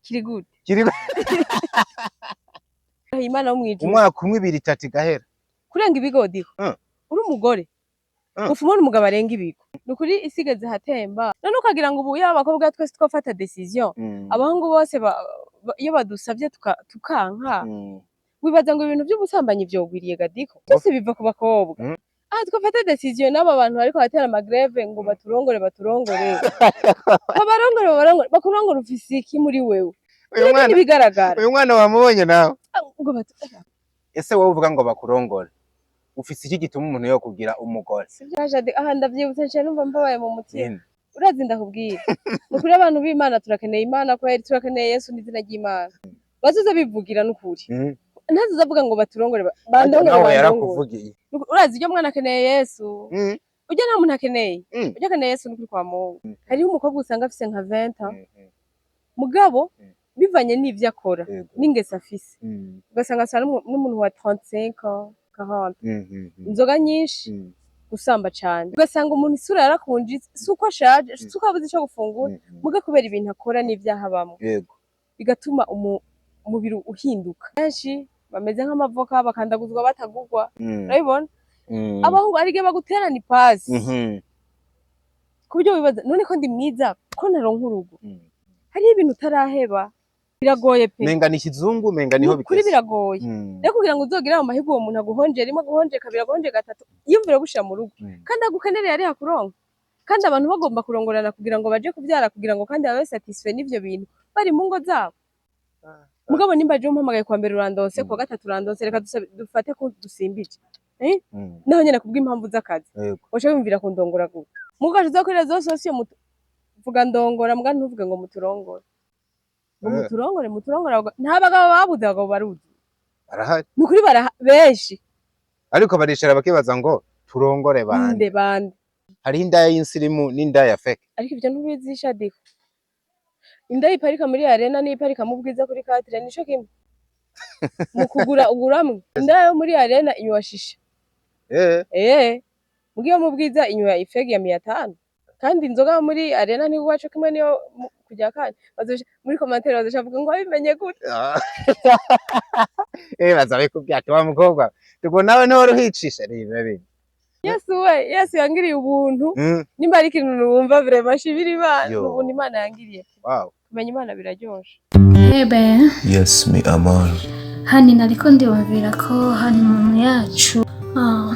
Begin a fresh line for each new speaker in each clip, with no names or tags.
Kiri gute?
Kiri.
Imana wo mwijuru.
Umwaka umwe, ibiri, itatu, igahera.
Kurenga ibigo diko. Uri umugore, ufu ubona umugabo arenga ibigo, ni ukuri isigeze hatemba. None ukagira ngo ubu yaba abakobwa twese twafata décision, abahungu bose iyo badusavye tukanka, wibaza ngo ibintu by'ubusambanyi vyogwiriye gadiko? Byose biva ku bakobwa. Ah, twafata décision n'aba bantu bariko batera ama grève ngo baturongore, baturongore, babarongore, babarongore, bakurongore. Ufise iki muri wewe?
Uyu mwana
Ntibigaragara.
Uyu mwana wamubonye nawe?
Ah, ngo
Ese wowe uvuga ngo bakurongore, ufise iki gituma umuntu yokugira umugore?
Sivyo Jade, aha ndavyibutse, nciye numva mbabaye mu mutima.
Nyene.
Urazi, ndakubwira, ni ukuri abantu b'Imana turakeneye Imana kweri, turakeneye Yesu n'izina ry'Imana. Bazoza bivugira n'ukuri. Ntazoza avuga ngo baturongore, bandongore,
Nawe
bandongore.
yarakuvugiye.
Urazi iryo mwana akeneye Yesu. Urya nta muntu akeneye. Urya akeneye Yesu n'ukuri kwa Mungu. Hariho umukobwa usanga afise nka 20, mugabo bivanye n'ivyo akora n'ingeso afise, ugasanga asa n'umuntu wa 35 ans, 40. Inzoga nyinshi, gusamba cane, ugasanga umuntu isura yarakunjitse. Si uko ashaje, si uko abuze ico gufungura, muga kubera ibintu akora n'ivyaha bamwe, bigatuma umubiri uhinduka. Benshi bameze nk'amavoka, bakandaguzwa batagugwa. Urabibona? Abahungu hari igihe baguterana ipasi ku buryo wibaza: none ko ndi mwiza, ko ntaronka urugo? Hariho ibintu utaraheba, biragoye pe.
Menga ni ikizungu, menga niho
Kuri
bigeze.
biragoye. Rero kugira ngo uzogire ayo mahirwe, uwo muntu aguhonjere rimwe, aguhonjere kabiri, aguhonjere gatatu, yiyumvira gushira mu rugo, kandi agukenereye ari hakuronka. Kandi abantu bagomba kurongorana kugira ngo baje kuvyara, kugira ngo kandi babe satisfait n'ivyo bintu bari mu ngo zabo. Mugabo nimba je umpamagaye kuwa mbere urandonse, kuwa gatatu urandonse, reka dufate ko dusimbije. Naho nyene kubw'impamvu z'akazi, waca wiyumvira kundongora gute? Mugaje uza kuri réseaux sociaux vuga ndongora, muga ntuvuge ngo muturongore, ngo muturongore, muturongore. Nta bagabo babuze, abagabo baruzi.
Barahari.
Ni ukuri benshi.
Ariko baricara bakibaza ngo turongore bande?
Nde? Bande?
Hariho indaya y'insirimu n'indaya ya fake.
Ariko ivyo ntubizisha diko. Inda yiparika muri Arena n'iyiparika mu Bwiza kuri quatre nico kimwe mu kugura. Uguramwe indaya yo muri Arena inywa shisha. Mugiyo mu Bwiza inywa ifegi ya 500. Kandi inzoga yo muri Arena ntigwa co kimwe niyo kujya. Kandi bazoca muri commentaire, bazoca bavuga ngo wabimenye gute?
Ah. Baza bikubwira ati: wa mukobwa tuko nawe ntiwari uhicisha rero bibi.
Yesu we, Yesu yangiriye ubuntu. Nimba ari ikintu numva vraiment nshimira Imana,
Yo.
ubuntu Imana yangiriye. Kumenya Imana biraryoshe.
Ebe.
Yes, mi amor.
Hani nariko ndiyumvira ko honeymoon yacu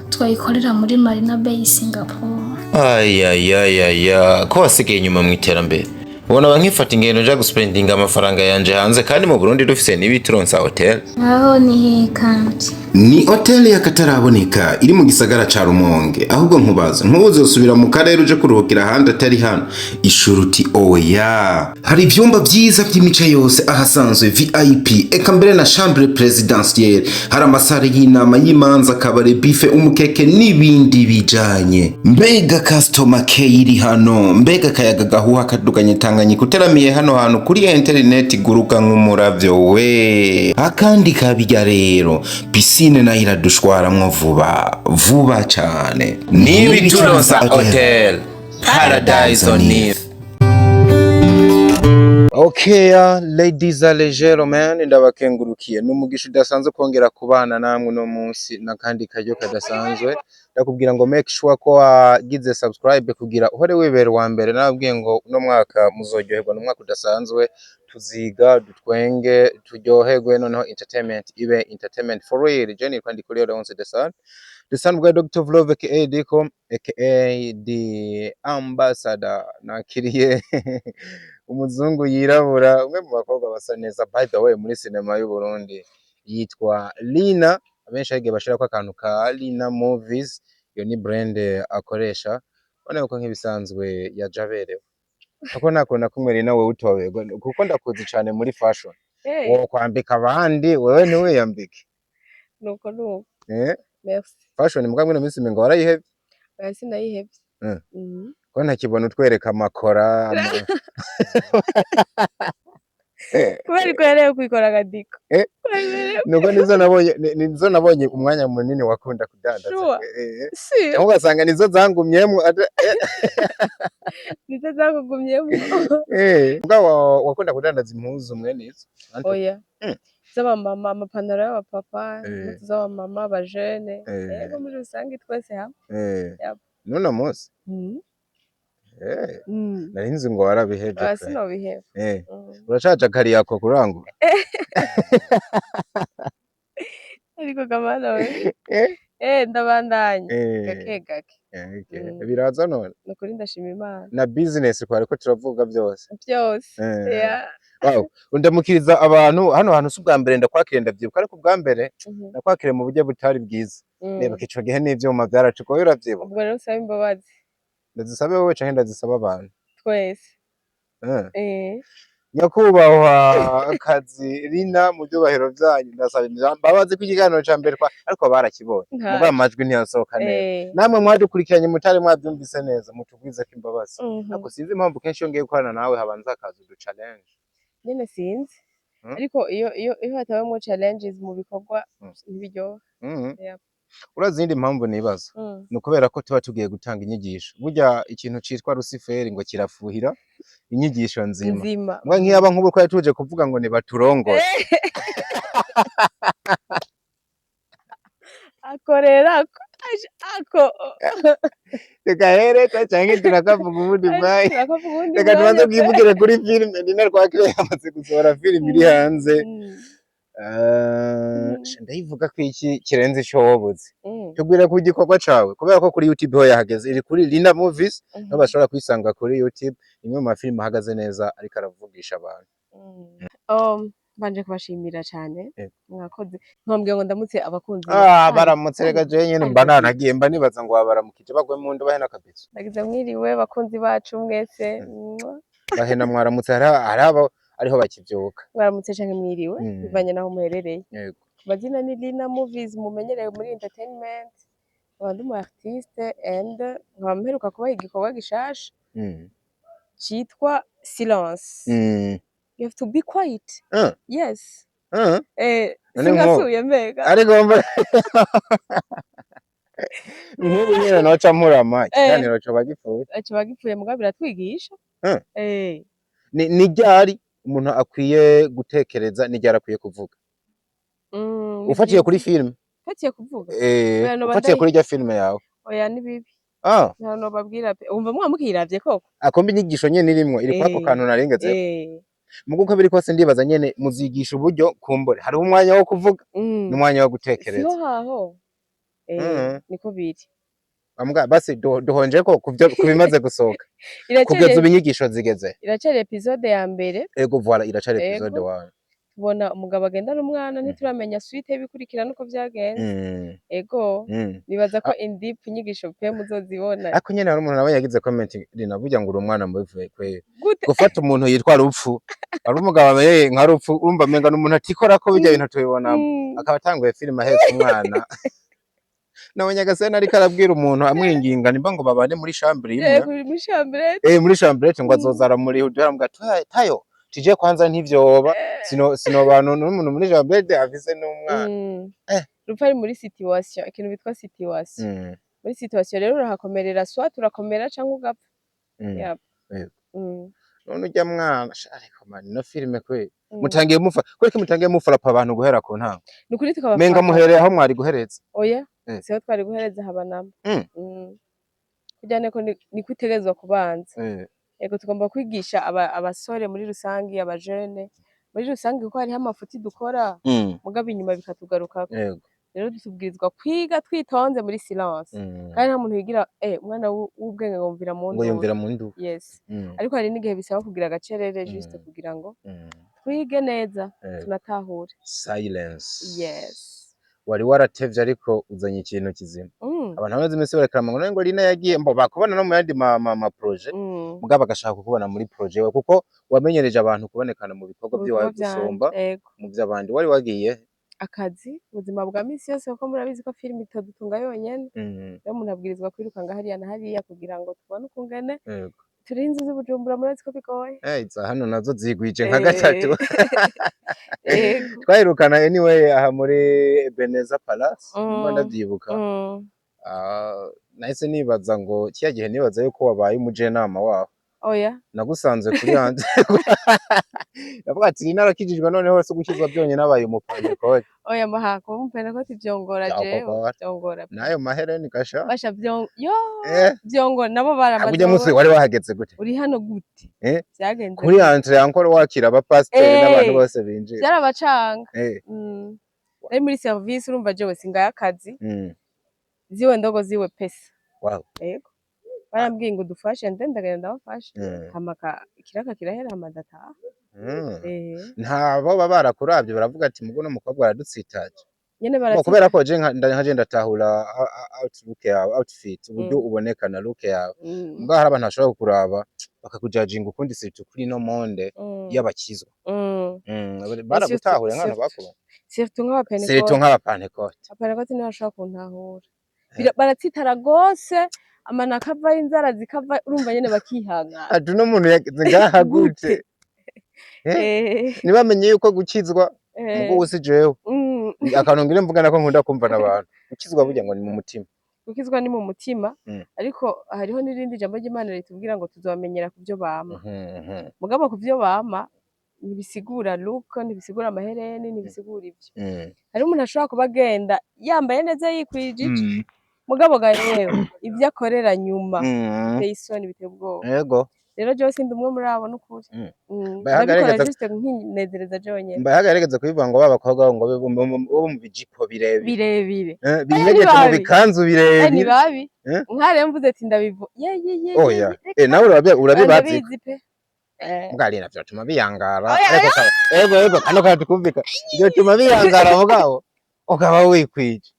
twayikorera muri Marina Bay, Singapore.
Ayayayaya, ko wasigaye inyuma mu iterambere! Ubona ba nkifata ingendo nja guspendinga amafaranga yanje hanze, kandi mu Burundi dufise n'ibituronsa hotel.
Aho ni he kandi?
Ni hoteli y'akataraboneka iri mu gisagara ca Rumonge. Ahubwo nkubaza, ntuzosubira mu karere uje kuruhukira ahandi atari hano? Ishuruti oya. Hari ivyumba vyiza vy'imice yose, ahasanzwe VIP, eka mbere na chambre présidentielle. Hari ama salle y'inama, y'imanza, kabare, buffet, umukeke n'ibindi bijanye. Mbega customer care iri hano! Mbega akayaga gahuha kaduganye Tanganyika! Uteramiye hano hantu kuri interineti guruka nk'umuravyo we. Akandi kabirya rero, piscine nayo iradushwaramwo vuba vuba cane.
N'ibituronsa hotel, paradise on earth.
Okay, ladies and gentlemen, ndabakengurukiye. Ni umugisha udasanzwe kongera kubana namwe uno munsi n'akandi karyo kadasanzwe. Ndakubwira ngo make sure ko wagize subscribe kugira uhore wibera uwa mbere. Nababwiye ngo uno mwaka muzoryoherwa, ni umwaka udasanzwe. Tuziga, dutwenge, turyoherwe, noneho entertainment ibe entertainment for real. Je nitwa Ndikuriyo Leonce the Son, the son bwa Dr. Vlove aka Diko aka the ambassador. Nakiriye umuzungu yirabura, umwe mu bakobwa basa neza by the way muri sinema y'u Burundi, yitwa Lina. Abenshi hagiye bashirako akantu ka Lina Movies, iyo ni brand akoresha. Ubona ko nk'ibisanzwe yaje aberewe, kuko nta kuntu na kumwe Lina wewe utoberwa, kuko ndakuzi cane muri fashion. Wo kwambika abandi, wewe ntiwiyambike?
Nuko nuko. Merci.
Fashion muga mwino minsi mengo warayihevye.
Oya, sinayihevye.
Ko ntakibona utwereka amakora
Kubera ko yareye kwikora agadiko.
Nuko nizo nabonye umwanya munini wakunda kudandaza.
Sure. Si.
Cyangwa ugasanga nizo zangumyemwo
Nizo zakugumyemo.
Mugabo wakunda kudandaza impuzu mwene izo?
Oya. Z'abamama, amapantaro y'abapapa, impuzu z'abamama, abajene. Yego, muri rusange twese hamwe. Yep.
N'uno munsi? Nari nzi ngo warabiheje.
Oya,
pe.
sinobiheba.
Uracaja Kariako kurangura?
Ariko kamana we. Ndabandanya. Gake gake.
Okay. Biraza none.
Nukuri ndashima Imana.
Na business twariko turavuga byose.
Byose. Yeah.
Wow. Ndamukiriza abantu hano hantu. Si ubwa mbere ndakwakiriye, ndavyibuka, ariko ubwa mbere nakwakiriye mu buryo butari bwiza. Reba ico gihe n'ivyuma vyaracukoye, uravyibuka?
Ubwo rero usaba imbabazi.
Ndazisabe wowe canke ndazisaba abantu?
Twese.
Nyakubahwa kazi Rina, mu byubahiro vyanyu, ndasaba imbabazi ko ikiganiro ca mbere ariko barakibonye.
Nta.
Mugabo amajwi ntiyasohoka neza. Namwe mwadukurikiranye mutari mwavyumvise neza, mutugwizeko imbabazi. Ariko sinzi impamvu kenshi iyo ngiye gukorana nawe habanza hakaza udu challenge.
Nyene sinzi. Ariko iyo hatabamwo challenges mu bikorwa, ntibiryoha. Yep.
Urazi iyindi mpamvu nibaza? Ni ukubera ko tuba tugiye gutanga inyigisho. Burya ikintu citwa Rusiferi ngo kirafuhira inyigisho nzima.
Nzima.
Mbwa nk'iyaba nk'ubu twari tuje kuvuga ngo nibaturongore.
Akorera ako ako.
Reka hereka canke turakavuga ubundi bwayo.
Turakavuga ubundi
Reka tubanze
mwanya pe.
twivugire kuri filime. Nina Rwakire yamaze gusohora filime iri hanze. Ndayivuga ko iki kirenze ico wobuze. Tubwire ku gikorwa cawe, kubera ko kuri YouTube ho yahageze, iri kuri Lina Movies, niho bashobora kuyisanga kuri YouTube. Imwe mu mafilime ahagaze neza ariko aravugisha abantu.
Mbanje kubashimira cane.
Yego.
Mwakoze. Ntombwiye ngo ndamutse abakunzi.
Ah, baramutse. Reka jewe nyene mba
Ari.
nanagiye, mba nibaza ngo wabaramukije bagwe mu nda, bahena kabisa.
Ndagize mwiriwe bakunzi bacu mwese. Mwah.
Bahena mwaramutse, hari abo ariho bakivyuka.
Mwaramutse canke mwiriwe, bivanye naho muherereye. Amazina ni Lina Movies, mumenyereye muri entertainment. Nkaba ndi umu artiste and nkaba mperuka kubaha igikorwa gishasha citwa Silence. You have to be quiet. Yes.
None
Singasuye mbega.
Ariko mba nk'ubu nyene noca mpurama, ikiganiro coba gipfuye.
Kiba gipfuye, mugabo biratwigisha.
Ni ryari umuntu akwiye gutekereza, ni ryari akwiye kuvuga?
Ni
Ufatiye kuri
vyiza.
filime.
Ufatiye kuvuga. Oya, noba
Ufatiye kuri rya filime yawe.
Oya, ni bibi. Nta nobabwira pe. Wumva mwamukiravye koko?
Akomba inyigisho nyene irimwo iri kwako kantu naringeze. Mugo uko biri kose ndibaza nyene muzigisha uburyo kumbure hariho umwanya wo kuvuga n'umwanya wo gutekereza.
Siho haho. Niko biri.
Ambwa basi duhonje ko kuvyo kubimaze gusohoka
Iracari
kugeza ubu inyigisho zigeze.
Iracari episode ya mbere.
Ego, voilà, iracari episode
Ego.
1.
Tubona umugabo agendana umwana, ntituramenya suite y'ibikurikira nuko vyagenze. Ego. Nibaza ko in deep inyigisho pe muzozibona.
Ariko nyene hari umuntu nawe yagize comment, Rina, burya ngo uri umwana mubi kweri.
Gute?
Gufata umuntu yitwa Rupfu, ari umugabo abereye nka Rupfu, urumva menga n'umuntu atikora ko bijya bintu tubibonamo. Akaba atanguye filime ahetse umwana. Nabonye agasena ariko arabwira umuntu amwinginga nimba ngo babane muri chambre imwe.
Kuri muri chambre.
Muri chambrette, ngo azoza aramuriha uduhera, mbwa tayo tije kwanza ntivyoba sinobana n'umuntu muri chambrette afise n'umwana.
Rupfu ari muri situation, ikintu bitwa situation. Muri situation rero urahakomerera, soit urakomera canke ugapfa. Yep.
Yego.
Mm.
None urya mwana sha, ariko man, ino filime kweli. Mutangiye mufa kweli, mutangiye mufrapa abantu guhera ku ntango.
Ni ukuri tukabafata.
Menga muhereye aho mwari guhereza.
Oya, siho twari guhereza habanamba. Kurya niko niko itegerezwa kubanza. Ego, tugomba kwigisha abasore muri rusangi, abajene muri rusangi, kuko hariho amafuti dukora, mugabo inyuma bikatugarukako. Rero tubwirizwa kwiga twitonze muri silence. Kandi nta muntu yigira umwana w'ubwenge ngo yumvira mu
ngo
nduru.
Yumvira mu nduru.
Yes. Ariko hari n'igihe bisaba kugira agacerere juste kugira ngo twige neza, tunatahure.
Silence.
Yes.
Wari waratevye ariko uzanye ikintu kizima. Abantu bamaze iminsi barekarama ngo none ngo Lina yagiye mbo bakubona no mu yandi ma projet, mugabo bagashaka kukubona muri projet we, kuko wamenyereje abantu kubonekana mu bikorwa
Mu
by'iwawe
bikorwa vyanje,
gusumba
ego.
mu by'abandi. Wari wagiye?
Akazi, ubuzima bwa misi yose, kuko murabizi ko filime itadutunga yonyene. Rero umuntu abwirizwa kwirukanga hariya na hariya kugira ngo tubone ukungene. Turi inzu z'Ubujumbura, murazi ko bigoye.
Iza hano nazo zigwije nka gatatu.
Yego.
Twahirukana anyway aha muri Ebenezer Palace, nimba ndavyibuka. Ah, nahise nibaza ngo kiya gihe nibaza yuko wabaye umujenama waho.
Oya.
Nagusanze kuri hanze, ndavuga ati narakijijwe, noneho si gukizwa byonyine, abaye umupantekote.
Oya, maha kuba umupentekoti vyongora jewe.
Vyakugora.
Vyongora.
N'ayo mahereni gasha.
Basha vyo yo vyongora nabo baramaze.
Ujya munsi wari wahageze gute?
Uri hano gute? Vyagenze
Kuri
gute?
entrée yankora wakira abapasiteri n'abantu bose binjira.
Vyarabacanga. Nari muri service, urumva jewe singaye akazi. Ziwe ndogo ziwe pesa. Yego, barambwiye ngo dufashe, nde ndagenda ndabafasha. Hama ikiraka kirahera, hama ndataha.
Ntabo baba barakuravye baravuga ati mugo no mukobwa aradutsitaje?
Nyene
Bo
baratsi
kubera ko je nkaje ndatahura outlook yawe, outfit, uburyo uboneka na look yawe. Mbwa hari abantu bashobora kukuraba bakakujajinga ukundi, surtout kuri no monde y'abakizwa. Baragutahuye nk'abantu bakubona?
Surtout nk'abapentekote.
Surtout nk'abapantekote.
Abapentekote nibo bashobora kuntahura. Baratsitara gose, amano akavayo, inzara zikava, urumva nyene bakihangana.
Ati uno muntu yageze ngaha gute? Ntibamenye yuko gukizwa mugo usi jewe akantu ngire mvuga nako nkunda kumva n'abantu, gukizwa burya ngo ni mu mutima.
Gukizwa ni mu mutima. Ariko hariho n'irindi jambo ry'Imana ritubwira ngo tuzobamenyera ku vyo bama. Mugabo ku vyo bama ntibisigura look, ntibisigura amahereni, ntibisigura ivyo. Hariho umuntu ashobora kuba agenda yambaye neza, yikwijije, mugabo ga yewe ivyo akorera nyuma biteye isoni, biteye ubwoba. Rero jewe sindi umwe muri abo n'ukuri.
Bayahagaragaza-
Ndabikora juste nkinezereza jewe nyene.
Mbahagaragaza kubivuga ngo ba bakobwa ngo bo mu bijipo birebire
Birebire.
Binyegeje mu
babi.
bikanzu
Ni
birebire.
babi.
Eh?
Nkare mvuze ati ndabivu ye ye ye.
Oya, nawe urabibazi.
Ndabizi pe.
Mbwa navyo bituma biyangara.
Oya,
Ariko ego ego kano kantu kumvika byotuma biyangara, mugabo ukaba wikwije.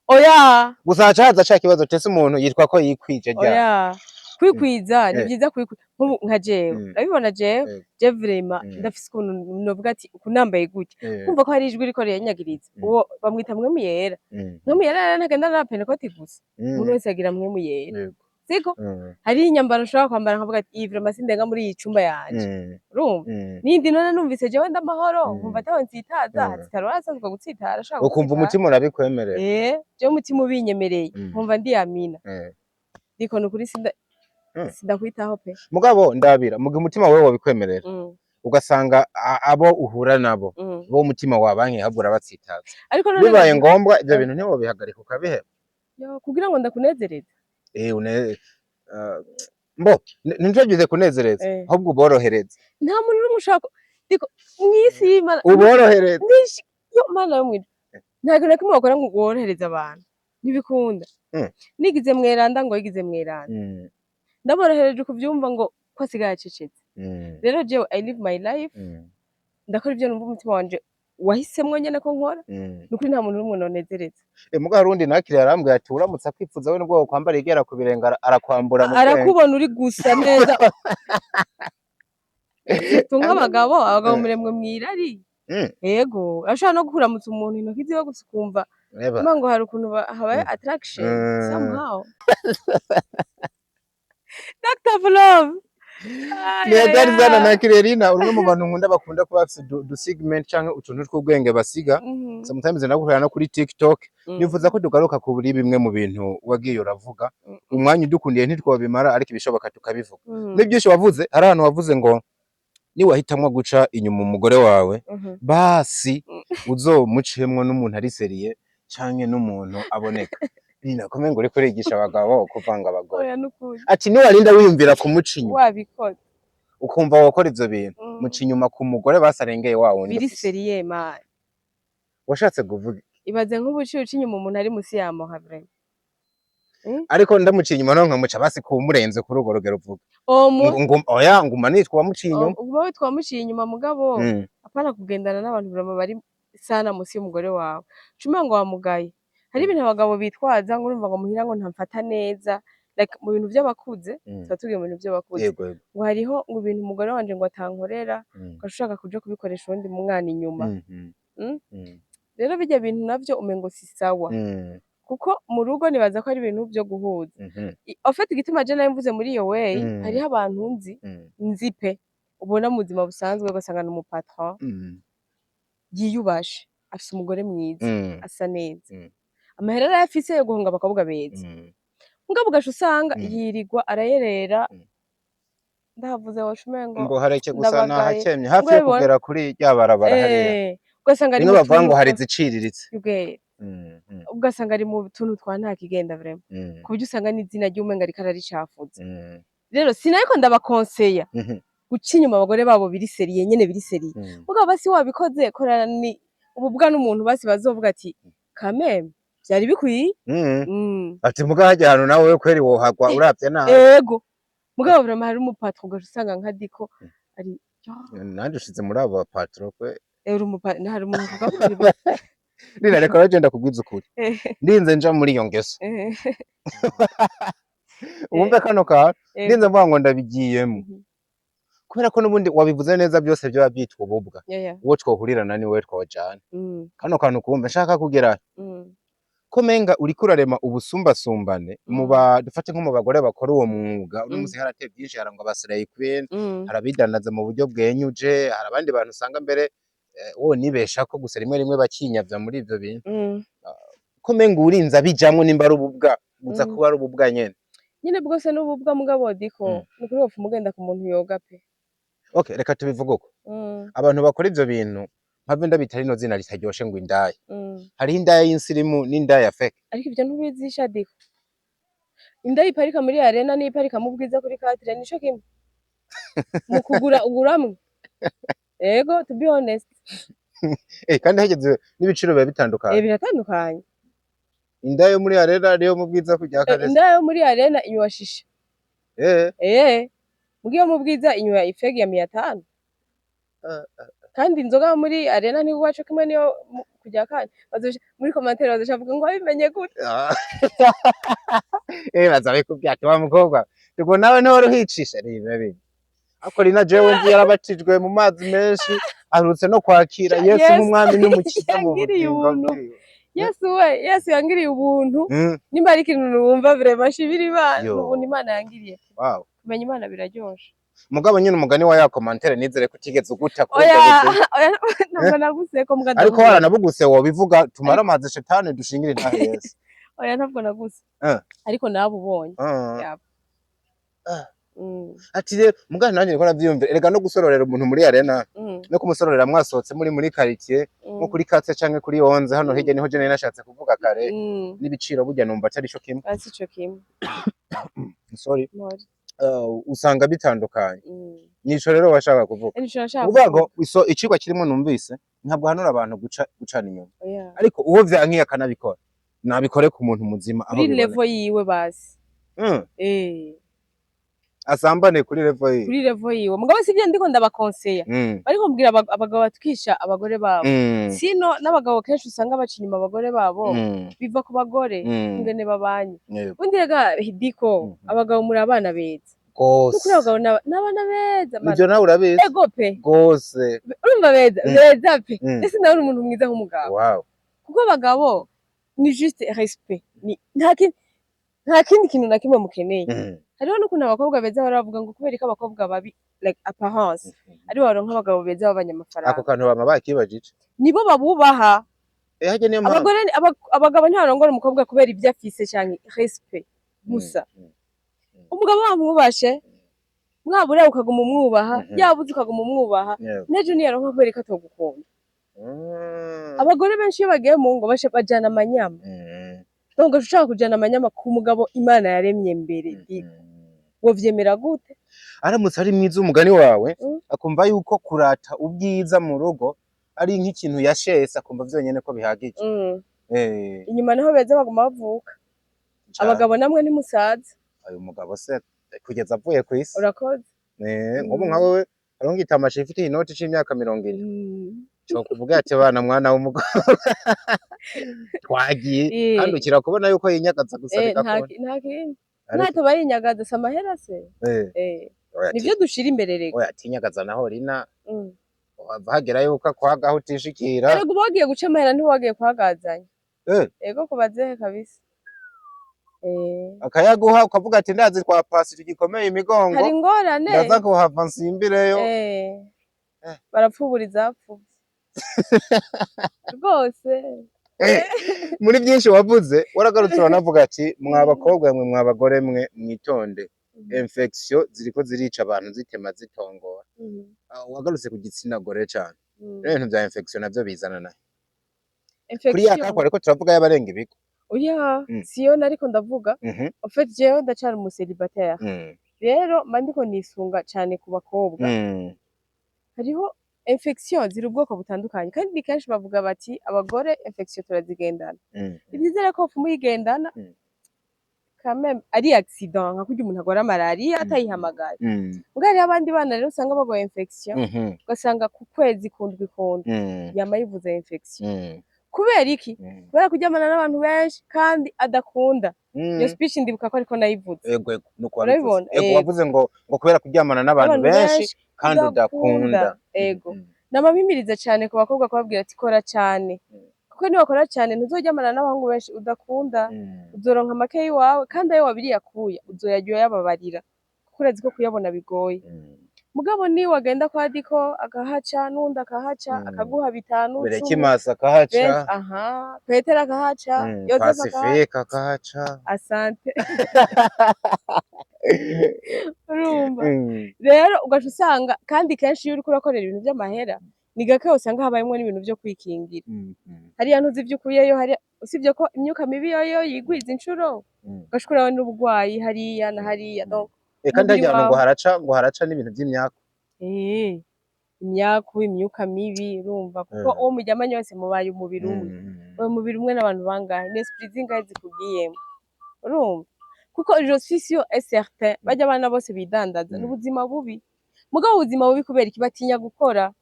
Oya.
Gusa haca haza ca kibazo tese umuntu yitwa ko yikwije rya
Oya, kwikwiza ni byiza, kwikwiza nk'ubu nka jewe urabibona jewe, je vraiment ndafise ukuntu novuga ati uku nambaye gutya, kumva ko hari ijwi riko rirenyagiriza. Uwo bamwita Mpwemu Yera. Mpwemu Yera rero ntagenda na pentekoti gusa, umuntu wese agira Mpwemu Yera. Siko hariho inyambaro nshobora kwambara nkavuga ati iyi vraiment sindenga muri iyi cumba yanje. Urumva nindi none numvise jewe ndamahoro, nkumva ataho nsitaza. Hatsitara warasanzwe gutsitara ashaka
Ukumva
gutsitara.
umutima urabikwemerera.
Jewe umutima ubinyemereye, nkumva ndiyamina. Ndiko nukuri sinda sindakwitaho pe.
Mugabo ndabira mugihe umutima wawe wabikwemerera, ugasanga abo uhura nabo bo umutima wabanke ahubwo urabatsitaza.
Ariko none
Bibaye ngombwa ivyo bintu ntiwobihagarika ukabiheba?
Yo, kugira ngo ndakunezereze?
Une mbo ntitugize kunezereza, ahubwo uborohereze.
Nta muntu n'umwe ushaka ndiko mw'isi y'Imana.
Uborohereze.
Nishi yo Mana yo mw'ijuru, nta kintu na kimwe wakora ngo worohereze abantu, ntibikunda. Nigize mweranda ngo yigize mweranda, ndaborohereje kuvyumva ngo ko asigaye acecetse. Rero jewe I live my life, ndakora ivyo numva umutima wanje wahisemwo nyene ko nkora. Nukuri nta muntu n'umwe nonezereza.
Mugabo harundi nakiriye arambwira ati uramutse akwifuza we nubwo wokwambara igera ku birenge arakwambura mu bwenge.
Arakubona uri gusa neza. Surtout nk'abagabo, abagabo muremwe mw'irari. Yego, ashobora no kuramutsa umuntu intoki ziwe gusa ukumva
Eba.
ngo hari ukuntu habaye attraction somehow. Doctor of Love. Ay,
Ni hatari
ay,
sana.
ay.
Nakiriye Rina, uri umwe mu bantu nkunda bakunda kuba bafise du segment canke utuntu tw'ubwenge basiga. Sometimes nagukorera no kuri TikTok. Nifuza ko tugaruka kuri bimwe mu bintu wagiye uravuga. Umwanya udukundiye ntitwobimara, ariko ibishoboka tukabivuga. Muri byinshi wavuze, hari ahantu wavuze ngo niwahitamwo guca inyuma umugore wawe, basi uzomucemwo n'umuntu ari sérieux canke n'umuntu aboneka. Rina, kome ngo uriko urigisha abagabo kuvanga abagore.
Oya, nukuri.
Ati niwarinda wiyumvira kumuca inyuma,
Wabikoze.
ukumva wokora ivyo bintu, muca inyuma ku mugore basarengeye wa wundi
Biri
ufise.
sérieux man.
Washatse kuvuga
Ibaze nk'ubuciye uca inyuma umuntu ari musi yamoha vraiment.
Ariko ndamuciye inyuma no nkamuca basi kumurenze kuri urwo rugero uvuga.
Omu
Oya, nguma nitwa wamuciye inyuma.
Uguma witwa wamuciye inyuma, mugabo apana kugendana n'abantu vraiment bari sana musi y'umugore wawe. Cuma ngo wamugaye. Hari ibintu abagabo bitwaza ngo urumva ngo muhira ngo ntamfata neza, like mu bintu vy'abakuze, tuba tugiye mu bintu vy'abakuze.
Yego yego.
Ngo hariho ngo ibintu umugore wanje ngo atankorera, ugaca ushaka kuja kubikoresha uwundi mwana inyuma. Rero birya bintu navyo umengo si sawa. Kuko mu rugo nibaza ko ari ibintu vyo guhuza. En fait, igituma je nari mvuze muri iyo way, hariho abantu nzi, nzi pe, ubona mu buzima busanzwe ugasanga ni umupatron yiyubashe, afise umugore mwiza, asa neza, amahera arayafise yo guhunga abakobwa beza, mugabo ugaca usanga yirirwa arayerera. Ndahavuze woca umengo
Ngo hareke gusa.
Ndabagaye.
Nahakemye hafi yo
Ubwo
kugera kuri rya barabara hariya.
Ugasanga ari
Bimwe
mu
bavuga ngo
tuntu
hari iziciriritse.
Ugasanga ari mu tuntu twa nta kigenda vraiment, ku buryo usanga n'izina ry'umenga ariko araricafuza. Rero sinariko ndabakonseya guca inyuma abagore babo biri sérieux nyene, biri sérieux. Mugabo basi wabikoze, korana ni ububwa n'umuntu basi bazovuga ati kameme vyari bikwiye.
Ati muga harya hantu nawe kweri wohagwa uravye nabi.
Ego, mugabo vraiment hari umupatron ugaca usanga nka Diko ari
Nanje ushize muri abo bapatron kwe.
Uri hari umuntu avuga ko
Rina, reka rero genda kubwiza ukuri, ndinze nja muri iyo ngeso, wumve kano kantu, ndinze mvuga ngo ndabigiyemo, kubera ko n'ubundi wabivuze neza, byose byaba byitwa ububwa. Uwo twohurirana niwe twojana. Kano kantu kumve nshaka kugera ko menga uriko urarema ubusumbasumbane mu ba dufate nko mu bagore bakora uwo mwuga uno musi. Harateye byinshi, harangwa ba slay queen, hari abidandaza mu buryo bwenyuje, hari abandi bantu usanga mbere wo nibesha ko gusa rimwe rimwe bakinyavya muri ivyo bintu. Ko menga urinze abijamwo, nimba ari ububwa buza kuba ari ububwa nyene.
Nyine bwose n'ububwa, mugabo Diko, nukuri wopfa umugenda ku muntu yoga pe.
Okay, reka tubivuge uko. Abantu bakora ivyo bintu, mpave ndabita rino zina ritaryoshe ngo indaya. Hariho indaya y'insirimu n'indaya fake.
Ariko ivyo ntubizisha, Diko. Inda iparika muri arena n'iparika mu Bwiza kuri quatre nico kimwe mu kugura, uguramwe. Ego, to be honest.
Kandi hageze n'ibiciro biba bitandukanye.
Biratandukanye.
Indaya yo muri arena niyo mu Bwiza kujya Karese.
Inda yo muri arena inywa shisha. Mugiyo mu Bwiza inywa ifegi ya 500. Kandi inzoga yo muri arena ntigwa co kimwe niyo kujya kane. Bazoca muri commentaire bazoca bavuga ngo wabimenye gute?
Ah. Baza bikubwira ati wa mukobwa tugo nawe ntiwari uhicisha ribe bibi. Ariko Rina jewe nzi yarabatijwe mu mazi menshi, aherutse no kwakira Yesu
Yesu
nk'umwami n'umukiza mu
yangiriye
bugingo
ubuntu.
bwiwe.
Yesu we, Yesu yangiriye ubuntu. Nimba ari ikintu numva vraiment nshimira Imana,
Yo.
ubuntu Imana yangiriye. Kumenya Imana biraryoshe.
Mugabo nyine umugani wa ya commentaire, nizere ko utigeze uguta kuri
Oya.
ubwo buzima.
Oya, ntabwo naguseko mbwa.
Ariko
Ndavuga.
waranabuguse wobivuga, tumare amazi shetani dushingire intahe Yesu.
Oya, ntabwo naguse. Ariko nabubonye. Yap.
Ati rero mugabo nanjye niko navyiyumvira, erega no gusororera umuntu muri arena no kumusororera mwasohotse muri quartier, nko kuri quatre canke kuri 11 hano hirya, niho je nari nashatse kuvuga kare, n'ibiciro burya numva atari co kimwe.
Asi ico kimwe.
Sorry.
Mpore.
Usanga bitandukanye. Nico rero washaka kuvuga?
Nico nashaka
Kuvuga ngo
kuvuga.
iso icigwa kirimo numvise, ntabwo hanura abantu guca gucana inyuma,
Oya.
ariko uwo vyankiye akanabikora, nabikore ku muntu muzima aho
Kuri
biboneka.
level yiwe basi.
Asambane kuri level yiwe.
Kuri level yiwe, mugabo sivyo ndiko ndabakonseya. Bariko mbwira abagabo batwisha abagore babo. Sino n'abagabo kenshi usanga baca inyuma abagore babo, biva ku bagore, ingene babanye. Ubundi rega Diko, abagabo muri abana beza.
Gose.
Nukuri abagabo n'abana beza, mana.
Nivyo nawe urabizi.
Ego pe.
Gose.
Urumva beza, beza pe. Ese ndabona umuntu mwiza nk'umugabo. Kuko abagabo ni juste respect, ni nta kindi kintu na kimwe mukeneye. Hariho n'ukuntu abakobwa beza baravuga ngo kubera ko abakobwa babi, like apparence, ari baronka abagabo beza b'abanyamafaranga.
Ako kantu bama bakibajije.
Nibo babubaha.
Harya niyo mpamvu.
Abagore abagabo ntibarongora umukobwa kubera ibyo afise canke respect gusa. Umugabo wamwubashe, mwabura ukaguma umwubaha, yabuze ukaguma umwubaha, n'ejo niyaronka kubera ko atogukunda. Abagore benshi iyo bagiye mu ngo bajana amanyama. Donc ugaca ushaka kujana amanyama ku mugabo Imana yaremye mbere. Wovyemera gute?
Aramutse ari mwiza, umugani wawe, akumva yuko kurata ubwiza mu rugo ari nk'ikintu yashese, akumva vyonyene ko bihagije.
Inyuma naho beza baguma bavuka.
Cane.
Abagabo namwe ntimusaza.
Uyu mugabo se kugeza avuye kw'isi.
Urakoze.
Nk'ubu nka wewe hariho ngitamashe ifite inoti c'imyaka 40, co kuvuga ati bana mwana w'umugabo twagiye, kandi ukira kubona yuko yinyagaza gusa bigakunda.
Nta kindi.
Ariko
Ntatoba yinyagaza, si amahera se?
Oya,
Nivyo dushira imbere rega.
Oya, atinyagaza naho Rina, wava hagera yuko akwagaho utishikira.
Erega uba wagiye guca amahera, ntiwagiye kuhagazanya. Ego, ku bazehe kabisa.
Akayaguha ukavuga ati ndazi twa pasi tugikomeye imigongo,
Hari ingorane.
ndaza kuhava nsimbireyo.
Barapfubura izapfuvye rwose.
Muri byinshi wavuze, waragarutse uranavuga ati mwa bakobwa mwe, mwa bagore mwe, mwitonde, infection ziriko zirica abantu zitema zitongora. Ah, wagarutse ku gitsina gore cane. Rero ibintu vya infection navyo bizana nayo kuri ya
Infection.
Kakwa ariko turavuga y'abarenga ibigo.
Oya, siyo nariko ndavuga. En fait, jewe ndacari umu célibataire. Rero mba ndiko nisunga cane ku bakobwa. Hariho infection ziri ubwoko butandukanye, kandi ni kenshi bavuga bati abagore infection turazigendana. Ni vyiza rero ko wopfuma uyigendana, quand même ari accident, nka kurya umuntu agwara malariya atayihamagaye. Muga hariho abandi bana rero usanga bagwaye infection, ugasanga ku kwezi kundwi kundwi yama yivuza infection. Kubera iki? Kubera kuryamana n'abantu benshi kandi adakunda. Iyo speech ndibuka ko ariko nayivuze.
Ego, nuko wabivuze.
Urabibona?
Ego.
Ego.
Wavuze ngo kubera kuryamana n'abantu
Abantu
benshi kandi udakunda.
Ego. Namabimiriza cyane ku bakobwa, kubabwira ati kora cyane, kuko niwakora cyane ntuzoryamana n'abahungu benshi udakunda. Uzoronka make y'iwawe, kandi ayo wabiriye akuya uzoyarya uyababarira, kuko urazi ko kuyabona bigoye. Mugabo ni wagenda kwa Diko akahaca, n'undi akahaca, akaguha bitanu, cumi,
Berekimasi akahaca.
Aha, Petero akahaca, Yozefu akahaca.
Pacifique akahaca.
Asante. Urumva?
Mm.
Rero ugaca usanga kandi kenshi iyo uriko urakorera ibintu vy'amahera, ni gake usanga habayemwo n'ibintu vyo kwikingira. Hariya ntuzi ivyo ukuyeyo hariya, usibye ko imyuka mibi yoyo yigwiza incuro, ugaca ukurayo n'uburwayi hariya na hariya. Donc
Kandi
umubiri
harya hantu ngo
wawe
haraca n'ibintu vy'imyaku.
Imyaku, imyuka mibi, urumva, kuko uwo muryamanye wese mubaye umubiri umwe. Uwo mubiri umwe n'abantu bangahe, ni esprit zingahe zikugiyemwo? Urumva, kuko je suis sûr et certain, barya abana bose bidandaza, ni ubuzima bubi. Mugabo ubuzima bubi kubera iki? Batinya gukora.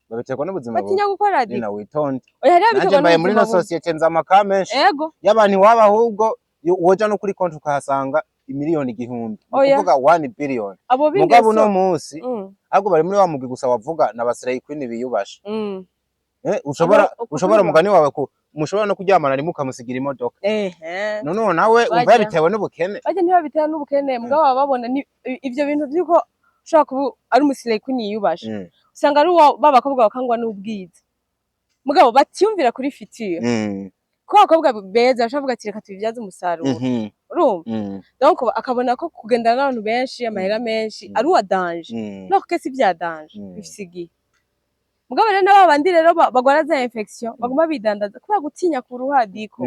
Babiterwa n'ubuzima bubi.
Batinya gukora di.
Nina, witonde.
Oya, hariho
Nanje
abiterwa
mbaye muri no
n'ubuzima bubi.
société nzamaka menshi y'abantu iwabo, ahubwo woja no kuri konti ukahasanga imiliyoni 1000, ni
Oya.
ukuvuga 1 billion.
Abo
Mugabo uno
b'ingeso
munsi ahubwo bari muri wa mugwi gusa wavuga na ba slay queen biyubashe. Ushobora
Abo
ushobora umugani wawe ku mushobora no kuryamana rimwe ukamusigira imodoka. Noneho nawe umva
Bajya.
yabitewe n'ubukene.
Bajya ntibabitera n'ubukene, mugabo baba babona ni ivyo bintu vy'uko ushobora kuba ari umu slay queen yiyubashe, usanga ari uwo ba bakobwa bakangwa n'ubwiza, mugabo batiyumvira kuri futur, kuko abakobwa beza bashobora kuvuga ati reka tubibyaze umusaruro. Urumva? Donc akabona ko kugendana n'abantu benshi, amahera menshi, ari uwa danger. No kuko si vya danger, bifise igihe. Mugabo rero n'aba bandi rero bagwara za infection baguma bidandaza kubera gutinya kuruhadiko.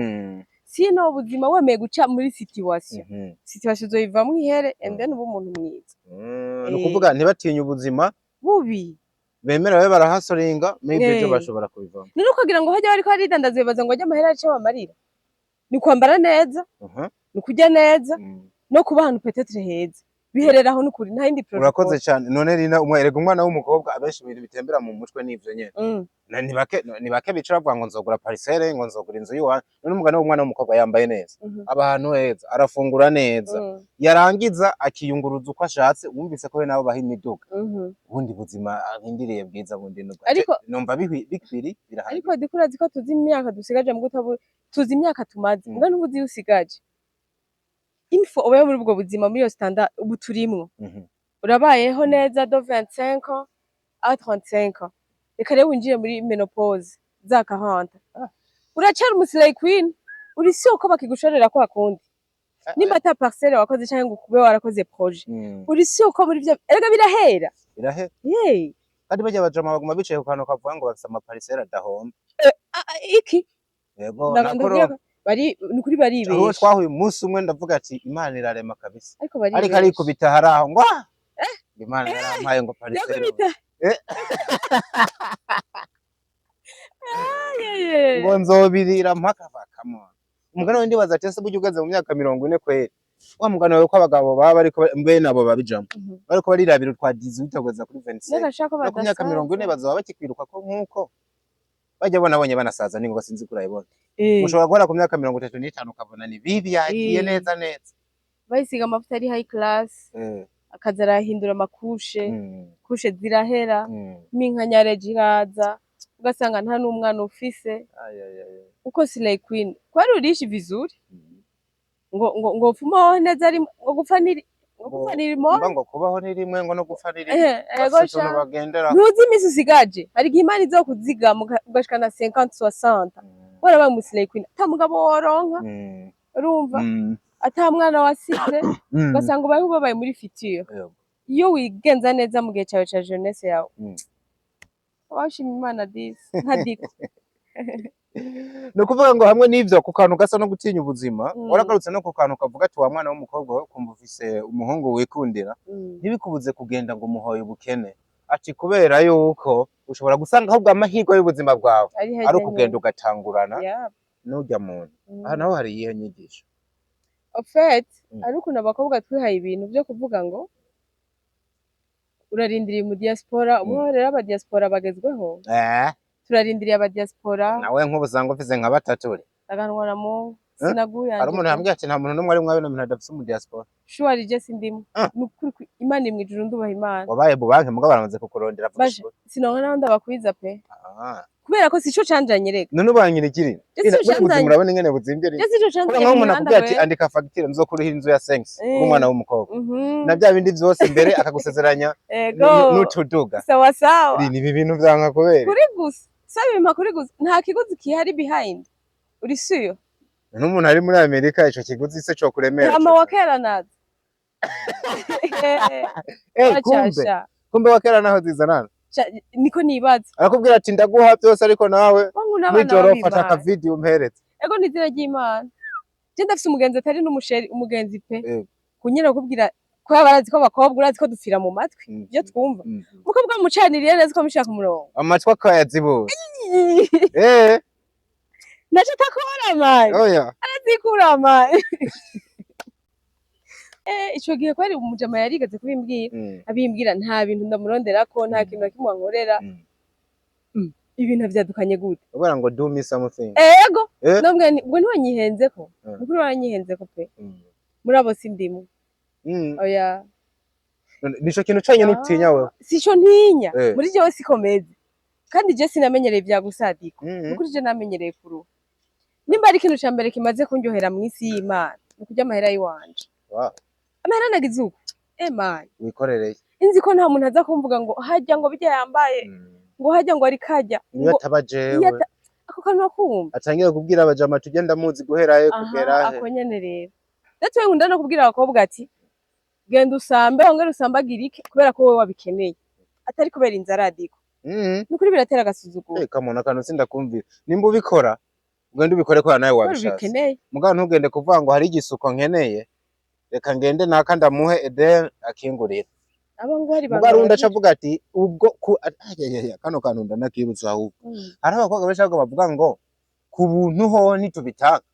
Sino ubuzima wemeye guca muri situation, situation uzoyivamwo ihere, and then uba umuntu mwiza.
Ni ukuvuga ntibatinye ubuzima
bubi.
Bemera babe barahasoringa, maybe ejo bashobora kubivamo.
None ukagira ngo hajya bariko baridandaza bibaza ngo ajye amahera arico bamarira? Ni kwambara neza, ni kurya neza, no kuba ahantu peut-être heza. Bihereraho n'ukuri, nta yindi protocole.
Urakoze cyane. None Rina, erega umwana w'umukobwa abenshi ibintu bitembera mu mutwe n'ivyo nyene. Ni bake bicara bavuga ngo nzogura parcelle, ngo nzogura inzu y'iwanyu. None umugani w'umwana w'umukobwa yambaye neza, aba ahantu heza, arafungura neza, yarangiza akiyunguruza uko ashatse, wumvise ko we nabo baha imiduga, ubundi buzima arindiriye bwiza bundi nubwo numva bikwiri birahari.
Ariko diko urazi ko tuzi imyaka dusigaje mu gutabu, tuzi imyaka tumaze, mbwa ntubuzi iyo usigaje info ubayeho muri ubwo buzima, muri iyo standard ubu turimwo. Urabayeho neza de 25 ans à 35 ans, reka rero winjire muri ménopause za 40, uracari umu slay queen, uri si uko bakigushorera kwa kundi, nimba ata parcelle wakoze canke ngo ukube warakoze projet, uri si uko muri vyo erega birahera.
Birahe.
Yey.
Kandi barya bajama baguma bicaye ku kantu kavuga ngo bafise ama parcelle adahomba.
Iki
Yego.
Ndabwira
Nakoro
ko bari ni ukuri
aho
baribesha.
twahuye umunsi umwe, ndavuga ati Imana irarema kabisa.
Ariko
Ariko
baribesha.
arikubita hari aho ngo "Ah! Imana yarampaye ngo parcelle."
Yakubita.
Ngo nzobirira mpaka bakamona. Umugani we ndibaza ati ese burya ugeze mu myaka 40 kweri, wa mugani wawe ko abagabo baba bariko mbe nabo babijamo, bariko barirabira utwa 18 kugeza kuri 25,
Reka shaka
no ku myaka 40 bazoba bakikwiruka ko nkuko bajya bonabonye banasaza ningoga, sinzi ko urayibona. Ushobora guhera ku myaka 35 ukabona ni bibi yagiye neza neza.
Bayisiga amavuta ari high class, akaza arahindura ama couches, couches zirahera, minkanyare iraza. Ugasanga nta n'umwana ufise.
Ay, ay, ay, ay.
Uko slay queen kwari urishi vizuri, ngo pfuma neza ari ngo gupfa niri ngo gupfa
Ngo
ni rimwe.
Mba ngo kubaho ni rimwe, ngo no gupfa ni rimwe.
Ego.
Bafise
Sha.
utuntu bagendera.
Ntuzi imisi usigaje, hari igihe Imana izokuzigama ugashikana 50, 60, warabaye umu slay queen, ata mugabo woronka, urumva, ata mwana wasize, ugasanga ubayeho ubabaye muri future. Iyo wigenza neza mu gihe cawe ca jeunesse yawe, washima Imana disi nka diko.
Ni ukuvuga ngo hamwe n'ivyo, ku kantu gasa no gutinya ubuzima, waragarutse no ku kantu kavuga ati wa mwana w'umukobwa we, kumva ufise umuhungu wikundira, ntibikubuze kugenda ngo umuhoye ubukene, ati kubera yuko ushobora gusanga ahubwo amahirwe y'ubuzima bwawe
ari
ari
hajya.
ukugenda ugatangurana n'urya muntu. Aha naho hari iyihe nyigisho?
En fait, ari ukuntu abakobwa twihaye ibintu byo kuvuga ngo urarindiriye mu diaspora. Ubu rero aba diaspora bagezweho. Turarindiriye aba diaspora.
Nawe nk'ubu usanga ufise nka batatu uri.
Aganwa mu
Eh?
sinaguye.
Hari umuntu yambwiye ati nta muntu n'umwe ari mwabe muntu adafise umu diaspora.
Shuwari je sindimo. Ni ukuri Imana iri mw'ijuru, ndubaha Imana.
Wabaye mu banki, mugabo baramaze kukurondera, vuga.
Baje sinonka naho ndabakwiza pe. Kubera ko sico canjanye reka.
None ubankira ikiri?
Je sico
Buri buzima
canzanye.
urabona ingene buzimvye.
Je sico
Kubera
canzanye
nk'aho
mu
umuntu
mihanda
akubwiye ati
we.
andika fagitire nzokurihira inzu ya 5 uri umwana w'umukobwa, na bya bindi vyose mbere akagusezeranya
Ego.
n'utuduga.
Sawa sawa.
Ni ibi bintu vyanka kubera
Kuri gusa saba ibimpa kuri gusa, nta kiguzi kihari behind, uri siyo?
N'umuntu ari muri Amerika, ico kiguzi se co kuremera?
Hama wakera nazo.
Kumbe
Bacasha.
kumbe wakera naho zizanana.
Niko nibaza.
Arakubwira ati ndaguha byose, ariko nawe
Wangu n'abana
nijoro fata
b'Imana.
akavideo umpereze.
Ego, ni izina ry'Imana. Je ndafise umugenzi atari n'umusheri, umugenzi pe. Kunyera kukubwira ko barazi ko abakobwa, urazi ko dupfira mu matwi ibyo twumva. Umukobwa mucaniriye neza ukamushira ku murongo.
Amatwi akayazibura.
Naco atakora mani.
Oya.
Arazikura mani. Ico gihe kwari umujama yarigeze kubimbwira. Abimbwira nta bintu ndamuronderako, nta kintu na kimwe ankorera. Ibintu vyadukanye gute?
Ubara ngo do me something.
Ego. Nambwira nti ubwo ntiwanyihenzeko. Nukuri waranyihenzeko pe. Muri abo sindimo. Oya.
None nico kintu conyene utinya wewe?
Sico ntinya. Muri jewe sikomeze, kandi je sinamenyereye ivya gusadika. Nukuri je namenyereye kuruha. Nimba ari ikintu ca mbere kimaze kunryohera mw'isi y'Imana, ni ukurya amahera y'iwanje. Amahera nagize uko emaye.
Wikorereye.
Inzi ko nta muntu aza kumvuga ngo hajya ngo bijya yambaye, ngo hajya ngo ari kajya
niyo
ngo
ataba
iyo
jewe.
Ako kantu akumva.
Atangiye kubwira abajama tugenda muzi guhera he kugera
Aha.
he.
Ako nyene rero ndetse nkunda no kubwira abakobwa ati genda usambe, wongere usambagirike, kubera ko wowe wabikeneye, atari kubera inzara adiko. Nukuri biratera agasuzuguro.
Kamona akantu sindakumvira. Nimba ubikora, ugende ubikore kubera nawe
kubera
wabishatse.
Ubikeneye.
Mugabo ntugende kuvuga ngo hari igisuko nkeneye, reka ngende naka ndamuhe ede akingurira.
Abo ngo hari.
Mugabo hari undi aca avuga ati ubwo ku ayayaya, kano kantu ndanakibutsa ahubwo. Hari abakobwa benshi ahubwo bavuga ngo ku buntu hoho ntitubitanga.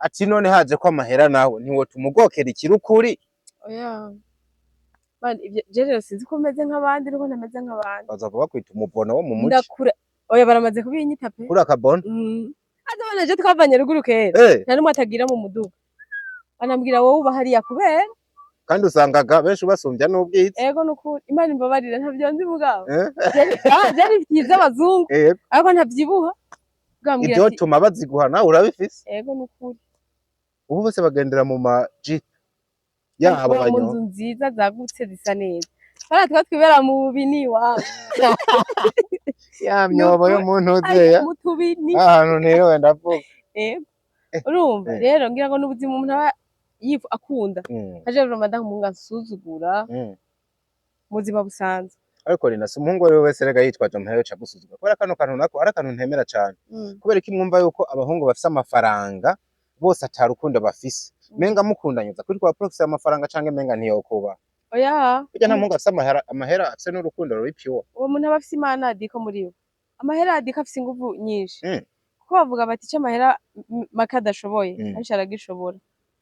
Ati none haje ko amahera, nawe ntiwotumugokera ikirukuri?
Oya. Man, ivyo je rero sinzi ko meze nk'abandi nuko ntameze nk'abandi.
Bazava bakwita umubono wo mu muci.
Ndakura, oya, baramaze kubinyita pe.
Kuri akabono.
Aza abana je twavanye ruguru kera. Nta n'umwe atagira mu muduga. Banambwira wowe uba hariya kubera
Kandi usangaga benshi basumbya n'ubwiza.
Ego, nukuri Imana imbabarire, ntavyo nzi mugabo. Vyari byiza abazungu, ariko ntavyibuha. Bwambwira ati
Ivyotuma baziguha nawe urabifise.
Ego, nukuri.
Ubu bose bagendera mu ma jeep yabo.
Baba mu
Banyo
nzu nziza zagutse zisa neza. Bariya twa twibera mu bubini iwabo.
Ya myobo yo mu ntuzeya.
Mu tubini.
Ahantu ntiriwe ndavuga.
Ego. Urumva rero ngira ngo n'ubuzima umuntu aba yifu akunda. Aje vraiment ndamuhunga nsuzugura mu buzima busanzwe.
Ariko rina si umuhungu uwo ari we wese rega yitwaje amahera yoca agusuzugura, kubera kano kantu nako ari akantu ntemera cane. Kubera ko mwumva yuko abahungu bafise amafaranga bose ata rukundo bafise, menga mukundanye uza kuri kwa profise amafaranga canke menga ntiyokuba.
Oya.
Burya nta muhungu afise amahera afise n'urukundo ruri pure.
Uwo muntu aba afise Imana adiko muri we. Amahera adiko afise inguvu nyinshi. Kuko bavuga bati ico amahera make adashoboye, benshi aragishobora.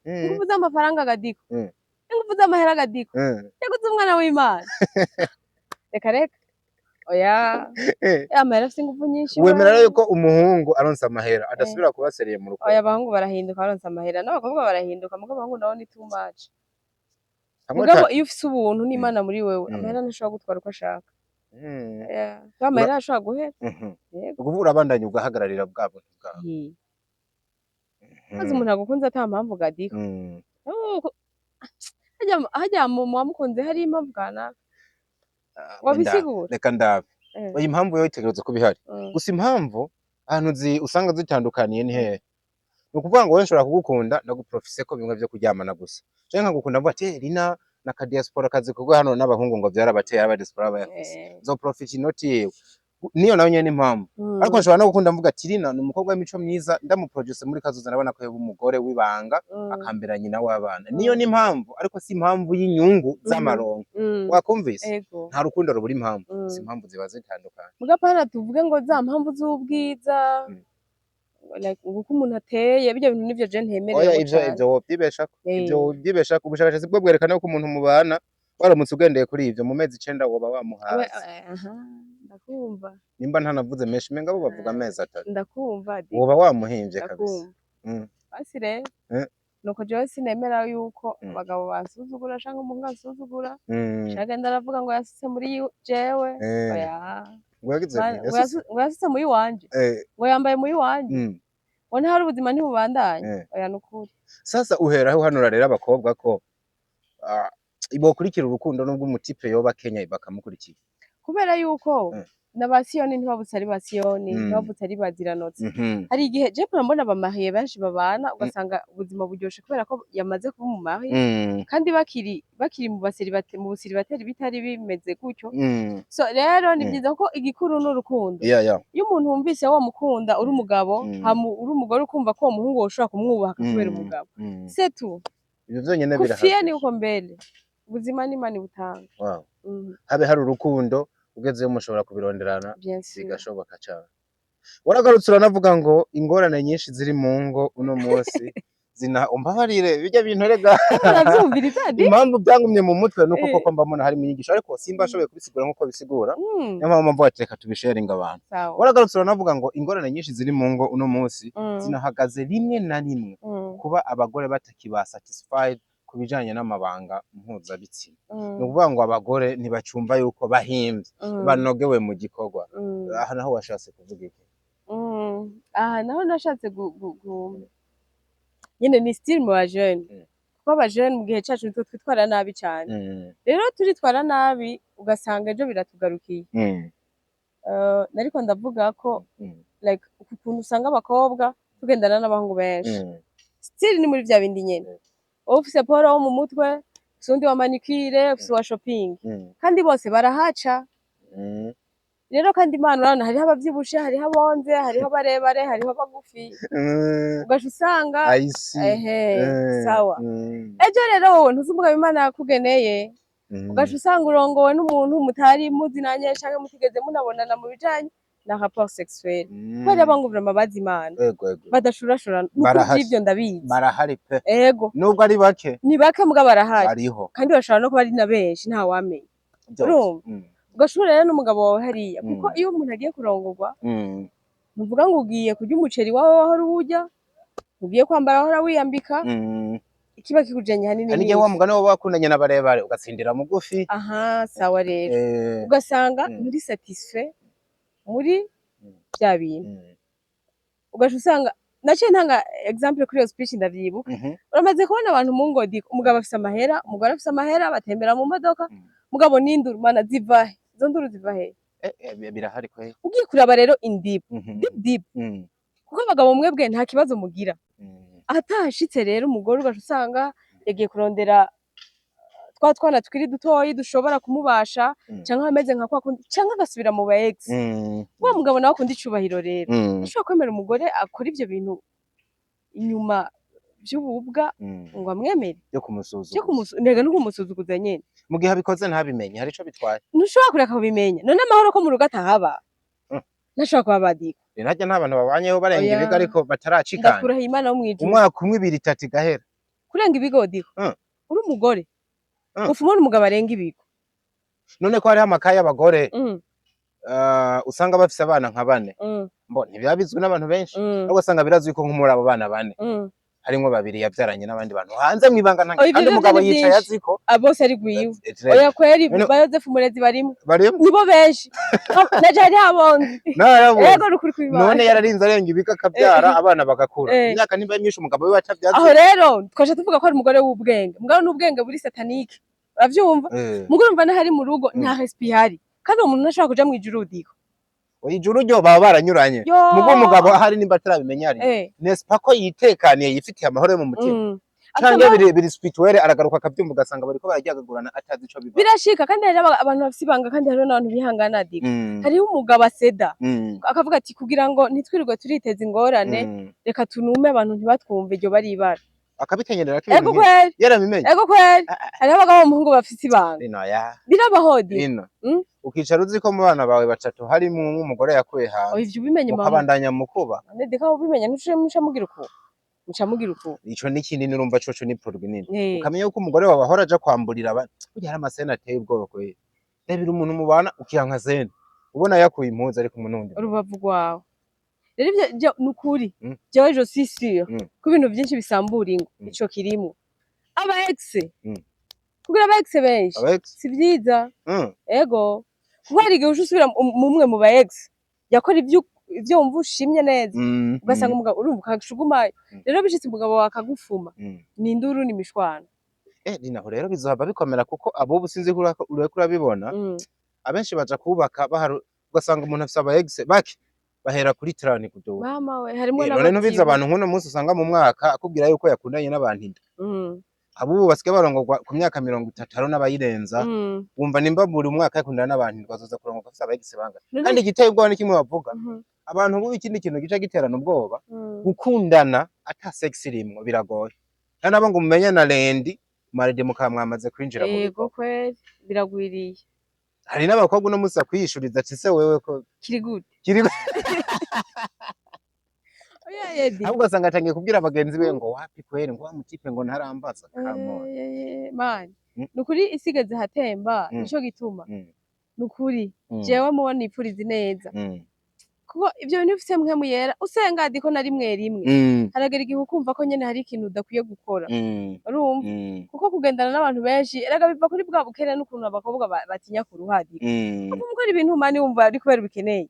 Inguvu z'amafaranga agadiko. Inguvu z'amahera agadiko. Yaguze umwana w'Imana. Reka reka. Oya. Amahera afise inguvu nyinshi.
Wemera
we.
rero yuko umuhungu aronse amahera adasubira kuba sérieux mu rukundo?
Oya, abahungu barahinduka baronse amahera, n'abakobwa barahinduka, mugabo abahungu nabo ni too much.
Hamwe
Mugabo iyo ufise ubuntu n'Imana muri wewe, amahera ntashobora gutwara uko ashaka. Yeah. Kuko amahera arashobora guhera. Yego.
Ukuvuga urabandanya ugahagararira bwa buntu bwawe.
Maze umuntu agukunze ata mpamvu gadiko. Oh, harya mu wamukunze hari impamvu kanaka
Ah,
wabisigura?
Reka ndabe. Oya, impamvu yo itegerezwa kuba ihari. Gusa impamvu ahantu usanga zitandukaniye ni hehe? Ni ukuvuga ngo wowe nshobora kugukunda ndaguprofise ko bimwe vyo kuryamana gusa, canke nkagukunda mvuga ati: "Eh, Lina na ka diaspora kazi kuko hano n'abahungu ngo vyarabateye, aba diaspora bayafise, nzoprofita inoti yiwe." Niyo nayo nyene impamvu. Ariko nshobora no gukunda mvuga ati: "Lina ni umukobwa w'imico myiza, ndamuproduce muri kazoza ndabona ko yoba umugore w'ibanga, akambera nyina w'abana." Niyo ni impamvu, ariko si impamvu y'inyungu z'amaronko. Wakumvise?
Ego.
Nta rukundo rubura impamvu. Gusa impamvu ziba zitandukanye.
Muga pana tuvuge ngo za mpamvu z'ubwiza, like uko umuntu ateye, bijya bintu nivyo je ntemerera.
Oya, ivyo wovyibeshako. Ivyo wovyibeshako. Ubushakashatsi bwo bwerekana ko umuntu mubana, waramutse ugendeye kuri ivyo, mu mezi 9 woba wamuhaze.
Aha, ndakumva.
Nimba ntanavuze menshi, menga bo bavuga amezi 3.
Ndakumva di.
Woba wamuhimvye kabisa.
Ndakumva. Basi rero, nuko jewe sinemera yuko abagabo bansuzugura canke umuhungu ansuzugura, canke ndaravuga ngo yasutse muri jewe. Oya.
Ngo yagize nti,
Ngo ngo yasutse muri wanje, ngo yambaye muri wanje, ngo ntihari ubuzima ntibubandanye. Oya, nukuri.
Sasa uheraho uhanura rero abakobwa ko bokurikira urukundo nubwo umutipe yoba Kenya bakamukurikira.
Kubera yuko na ba Siyoni ntibabutse ari ba Siyoni, ntibavutse ari baziranotse. Hari igihe je mpora mbona abamariye benshi babana, ugasanga ubuzima buryoshe kubera ko yamaze kuba umumariye, kandi bakiri mu busiribateri bitari bimeze gutyo. So rero ni byiza ko igikuru n'urukundo. Iyo umuntu wumvise wamukunda uri umugabo, hama uri umugore ukumva ko uwo muhungu woshobora kumwubaha akakubera umugabo, c'est tout.
Ivyo vyonyene
Kufia
birahagije.
ni uko mbele ubuzima ni Imana ibutanga.
Habe hari urukundo, ugezeyo mushobora kubironderana,
Bien sûr.
bigashoboka cane. Waragarutse uranavuga ngo ingorane nyinshi ziri mu ngo uno munsi zina, umbabarire, bijya bintu rega
Uravyumviriza di?
impamvu byangumye mu mutwe nuko koko mbabona harimo inyigisho, ariko simba ashoboye kubisigura nkuko bisigura. Niyo mpamvu mvuga ati reka tubisharinga abantu.
Sawa.
Waragarutse uranavuga ngo ingorane nyinshi ziri mu ngo uno munsi zinahagaze rimwe na rimwe kuba abagore batakiba satisfied ku bijanye n'amabanga mpuzabitsina. Ni ukuvuga ngo abagore ntibacumva yuko bahimvye, banogewe mu gikorwa. Aha naho washatse kuvuga iki?
Aha naho nashatse nyene ni style mu bajene, kuko abajene mu gihe cacu nitwe twitwara nabi cane. Rero turitwara nabi, ugasanga ejo biratugarukiye. Nariko ndavuga ko like uku kuntu usanga abakobwa tugendana n'abahungu benshi, style ni muri vya bindi nyene: wowe ufise poro wo mu mutwe, ufise uwundi wa manicure, ufise uwa shopping, kandi bose barahaca. Rero kandi Imana, urabona hariho abavyibushe, hariho abonze, hariho barebare, hariho abagufi, ugaca usanga
I see.
Ehe, sawa. Ejo rero wowe ntuzi umugabo Imana yakugeneye, ugaca usanga urongowe n'umuntu mutari muzinanye canke mutigeze munabonana mu bijanye na rapport sexuel, kubera abangu vraiment bazi Imana,
Ego ego.
badashurashura nukuri.
Barahari.
Vy'ivyo ndabizi.
Barahari pe.
Ego.
Nubwo ari bake.
Ni bake muga barahari.
Bariho.
Kandi bashobora no kuba ari na benshi, ntawamenya.
Byose.
Urumva? Ugashobora rero n'umugabo wawe hariya, kuko iyo umuntu agiye kurongorwa, ntuvuga ngo ugiye kurya umuceri wawe wahora uwurya, ugiye kwambara wahora wiyambika. Ikiba kikujanye hanini
Hari
ni
n'igihe wa mugani wowe wakundanye na barebare ugatsindira mugufi.
Aha, sawa rero. Ugasanga muri satisfait muri bya bintu, ugaca usanga naciye ntanga exemple kuri iyo speech, ndavyibuka. Uramaze kubona abantu mu ngodi, umugabo afise amahera, umugore afise amahera, batembera mu modoka, mugabo n'induru mana ziva he? Izo nduru ziva he?
Birahari kwe.
Ugiye kuraba rero in deep, deep deep, kuko abagabo mwebwe nta kibazo mugira. Atahashitse rero umugore, ugaca usanga yagiye kurondera twa twana tukiri dutoyi dushobora kumubasha, canke ameze nka kwa kundi, canke agasubira mu ba ex. Wa mugabo nawe akunda icubahiro rero, ashobora kwemera umugore akora ivyo bintu inyuma vy'ububwa ngo amwemere?
Byo kumusuzugura.
Vyo ntega no kumusuzuguza nyene.
Mu gihe abikoze ntabimenye, hari ico bitwaye?
Ntushobora kureka kubimenya. None amahoro ko mu rugo atahaba? Ntashobora kuba badika.
Rero harya nta bantu babanyeho barenga
Oya.
ibigo ariko bataracikana.
Ndakurahiye Imana wo mw'ijuru.
Umwaka umwe, 2, 3 igahera.
Kurenga ibigo diko, uri umugore, ufuma ubona umugabo arenga ibigo.
None ko hariho amakaye y'abagore, usanga bafise abana nka bane, mbo ntibiba bizwi n'abantu benshi, ariko usanga birazwi ko nko muri abo bana bane Harimwo babiri yavyaranye n'abandi bantu hanze mwibanga ntange,
Oya, ivyo
kandi
vyo
umugabo
ni
yicaye
vyinshi.
aziko.
Bose ari gwiwe.
Eh,
Oya kweri.
None-
Ba Yozefu Murezi barimo.
Barimo.
Nibo benshi, naje hari abonzi.
Narabonye.
Ego, nukuri kw'Imana.
None yararinze arenga ibigo akabyara, abana bagakura, imyaka nimba myinshi umugabo we atavyaze.
Aho rero twaje tuvuga ko ari umugore w'ubwenge, mugabo n'ubwenge buri satanique, uravyumva? Mugore umva n'ahari mu rugo nta respect ihari, kandi uwo muntu ntashobora kuja mw'ijuru diko.
Oya, ijuru ryo baba baranyuranye.
Yo.
Mugo umugabo ahari nimba atarabimenya ari n'est pas ko yitekaniye, yifitiye amahoro yo mu mutima, canke biri spirituel, aragaruka akabyumva, ugasanga bariko bararyagagurana atazi ico biva.
Birashika, kandi hari abantu bafise ibanga, kandi hariho n'abantu bihangana diko. Hariho umugabo aseda akavuga ati kugira ngo ntitwirirwe turiteza ingorane, reka tunume abantu ntibatwumve, iryo baribara.
Akabikenyerera ko
Ego.
ibintu nk'ivyo.
Kweri.
Yarabimenye.
Ego kweri, hariho abagabo b'umuhungu bafise ibanga.
Rino ya
Birabaho di.
Rino ukicara uzi ko mu bana bawe batatu harimwo umwe umugore yakuye hanze,
Oya, ivyo ubimenye mama.
mukabandanya mukuba.
None deka ubimenye ntuce muca mugira uku, muca mugira uku.
Ico ni kinini, urumva coco ni produit nini. Ukamenya yuko umugore wawe ahora aja kwamburira abantu. Burya hari amascènes ateye ubwoba kweri. Rebera umuntu mubana ukiyanka scène ubona yakuye impuzu ari kumwe n'uwundi muntu.
Urubavu rwawe rero ivyo ni ukuri. Jewe je suis sûre ko ibintu vyinshi bisambura ingo, ico kirimwo aba ex. Kugira aba ex benshi
Aba ex?
si vyiza. Ego, kuko hari igihe uca usubira mumwe mu ba ex yakora ivyo wumva ushimye neza, ugasanga umugabo urumva ukagumayo. Rero bishitse umugabo wawe akagufuma, ni induru n'imishwano.
Eh, ni naho rero bizohava bikomera, kuko abubu sinzi ko uriko urabibona, abenshi baja kubaka baharu, ugasanga umuntu afise aba ex bake bahera kuri trente kuduga.
Mama we, harimwo
None ntubizi
n'abavyibuha.
abantu nk'uno munsi usanga mu mwaka akubwira yuko yakundanye n'abantu inda. Abubu basigaye barongorwa ku myaka 30, hariho n'abayirenza. Wumva nimba buri mwaka yakundana n'abantu indwi, azoza kurongorwa afise aba ex bangahe? Kandi igiteye ubwoba ni kimwe bavuga, abantu bubu ikindi kintu gica giterana ubwoba, gukundana ata sex irimwo biragoye. Kandi nabo ngo mumenye na lundi mardi mukaba mwamaze kwinjira mu
Ego
bikorwa.
kweri, biragwiriye.
Hari n'abakobwa uno munsi akwiyishuriza ati se wewe ko
Kiri gute?
Kiri.
Oya yedi.
Ahubwo ugasanga atangiye kubwira bagenzi be ngo wapi kweri, ngo wa mutipe ngo ntarambaza, come on.
Man, nukuri isigeze hatemba. Nico gituma nukuri jewe mubona nipfuriza ineza, kuko ivyo bintu bifise mwe muyera usenga diko na rimwe rimwe, haragera igihe ukumva ko nyene hari ikintu udakwiye gukora, urumva? Kuko kugendana n'abantu benshi erega biva kuri bwa bukene n'ukuntu abakobwa batinya kuruhadika. Gukora ibintu man wumva ari kubera ubikeneye.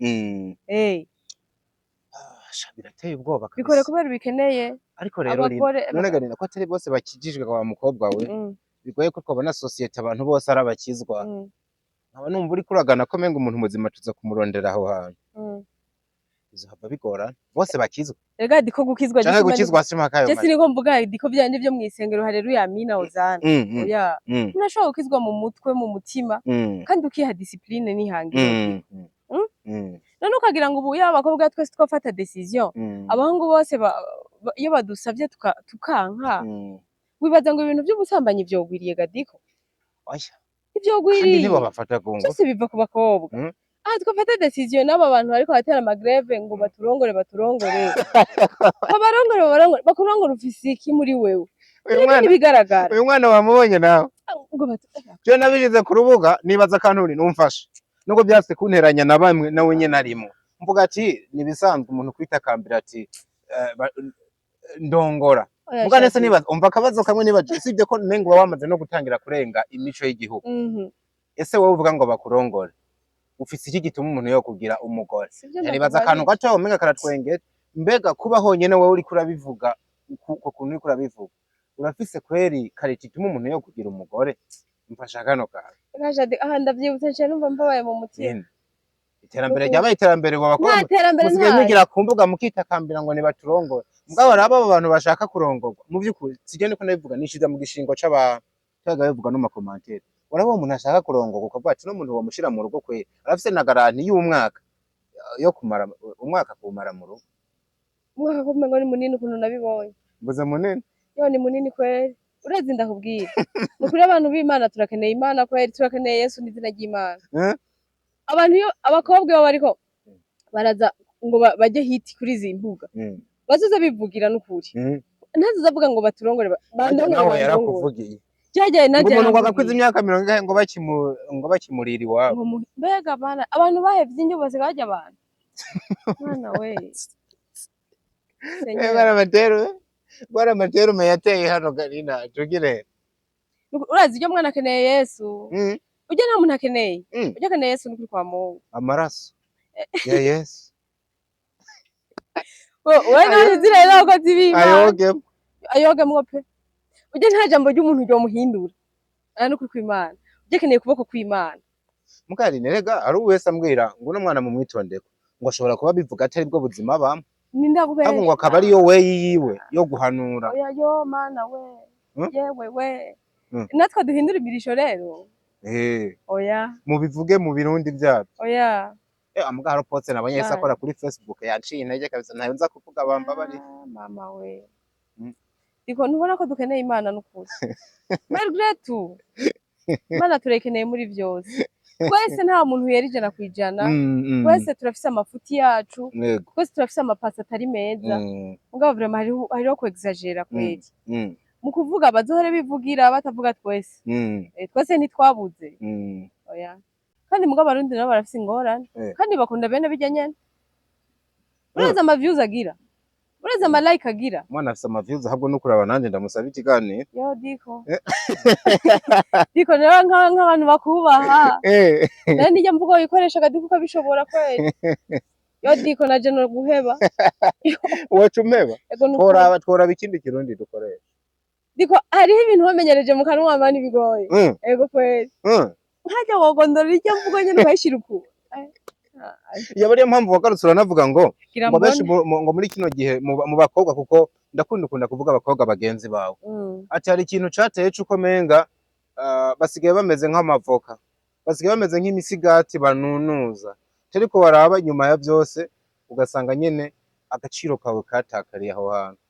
Ah, sha, birateye ubwoba
Bikore
kabisa.
kubera ubikeneye.
Ariko rero Lina,
Abagore
none ga Lina, ko atari bose bakijijwe wa mukobwa we, bigoye ko twabona société abantu bose ari abakizwa, nkaba numva uriko uragana ko menga umuntu muzima tuza kumurondera aho hantu, bizohava bigorana bose bakizwa.
Erega diko gukizwa
Canke gukizwa si mpaka ayo.
Je siniko mvuga diko vyandi vyo mw'isengero, haleluya, amina, hozana. Oya, unashobora gukizwa mu mutwe, mu mutima, kandi ukiha discipline n'ihangiro. None ukagira ngo ubu yaba abakobwa twese twafata décision, abahungu bose iyo badusavye tukanka, wibaza ngo ibintu vy'ubusambanyi vyogwiriye gadiko?
Oya, kandi
Ntivyogwiriye.
nibo bafata ku ngufu.
Vyose biva ku bakobwa. Ah, twafata décision n'aba bantu bariko batera amagrèves ngo baturongore, baturongore, babarongore, babarongore, bakurongore, ufise iki muri wewe?
Uyu mwana,
Ntibigaragara.
uyu mwana wamubonye nawe?
Ngo
Je nabishize ku rubuga, nibaza akantu uri numfashe nubwo byase kunteranya na bamwe, nawe nyene arimo mvuga ati nibisanzwe umuntu kwitakambira ati ndongora.
Oya,
Muga nese
shati.
nibaza, umva akabazo kamwe nibaza, usibye ko nenga uba wamaze no gutangira kurenga imico y'igihugu, ese wowe uvuga ngo bakurongore, ufise iki gituma umuntu yo kugira umugore?
Sivyo.
Nibaza akantu gato umenga karatwengera. Mbega kuba honyene wowe uriko urabivuga uko kuntu uriko urabivuga, urafise kweri qualité ituma umuntu yo kugira umugore? Mfasha kano kantu.
Jade, aha ndavyibutse nce numva mbabaye mu mutima.
Nyene iterambere ryabaye iterambere ubu abakobwa
Nta terambere.
musigaye
Ntayo.
mugira ku mbuga mukitakambira ngo nibaturongore. Mugabo rero abo bantu bashaka kurongorwa, mu by'ukuri sijye niko ndabivuga, nishize mu gishingo c'abantu cyaga bivuga no macommentaires. Urabona umuntu ashaka kurongorwa, ukavuga ati no muntu wamushira mu rugo kweri arafise na garantie y'umwaka yo kumara umwaka kumara mu rugo?
Umwaka ko umengo ni munini ukuntu nabibonye.
Mbuze munini.
Yo, ni munini kweri. Urazi ndakubwira, ni ukuri abantu b'Imana turakeneye Imana kweri, turakeneye Yesu n'izina ry'Imana.
Eh?
Abantu iyo abakobwa iyo bariko baraza ngo bajye hiti kuri izi mbuga, bazoza bivugira n'ukuri, ntazoza avuga ngo baturongore, bandongore,
Nawe
bandongore.
Yarakuvugiye
Byajaye
ngo
naje.
umuntu ngo agakwiza imyaka 40 ngo bakimurira iwabo.
Ngo mbega bana, abantu bahevye indyo basigaye barya abantu, mwana we. Seigneur.
Bana batero. Bwana amaterume yateye hano Karina tugire.
Urazi iryo mwana akeneye Yesu. Urya nta muntu akeneye. Urya akeneye Yesu n'ukuri kwa Mungu.
Amaraso ya Yesu.
Wowe nawe uzi rero abakozi b'Imana.
Ayogemo.
Ayogemwo pe. Urya nta jambo ry'umuntu ryomuhindura. Aya n'ukuri kw'Imana. Urya akeneye ukuboko kw'Imana.
Mukarine, rega ari wese ambwira ngo uno mwana mumwitondeko, ngo ashobora kuba bivuga atari bwo buzima bamwe,
Ninde akubesha?
ahubwo ngo akaba ariyo weyi yiwe yo guhanura.
Oya yo Mana we. Yewe we. Natwe duhindura imirisho rero. Oya.
Mubivuge mu Birundi byabyo.
Oya.
Amuga hari post nabonye yese
Ah.
akora kuri Facebook yanciye intege kabisa, ntayo nza kuvuga, bamba bari.
Ah, mama we. Ndiko ntubona ko dukeneye Imana n'ukuri. Malgré tout. Imana turayikeneye muri vyose. Twese nta muntu yera 100%. Twese turafise amafuti yacu. Twese turafise ama passé atari meza. Mugabo vraiment hariho ku exagérer kweri. Mu kuvuga bazohore bivugira batavuga twese. Twese ntitwabuze. Oya. Kandi mugabo Abarundi nabo barafise ingorane. Kandi bakunda bene bijya nyene. Urazi ama views agira. Urazi ama like agira.
Umwana afise ama views, ahubwo no kuraba nanje ndamusaba ikiganiro.
Yo Diko. Diko rero nk'abantu bakubaha. Nawe nijya mvuga wikoresha Diko ukabishobora kweri. Yo Diko, naje no guheba.
Wacu umeba.
Ego nukuri.
Tworaba ikindi Kirundi dukoresha.
Diko, hariho ibintu wamenyereje mu kanwa mani bigoye. Ego kweri. Nkajya wogondora ijya mvugo nyene ukayishira uku.
Yaba ariyo mpamvu wagarutse uranavuga ngo
Gira
ngo benshi
mbone.
ngo muri kino gihe mu bakobwa, kuko ndakunda ukunda kuvuga abakobwa bagenzi bawe, ati hari ikintu cateye c'uko menga basigaye bameze nk'amavoka, basigaye bameze nk'imisigati banunuza, ariko waraba inyuma ya byose ugasanga nyene agaciro kawe katakariye aho hantu.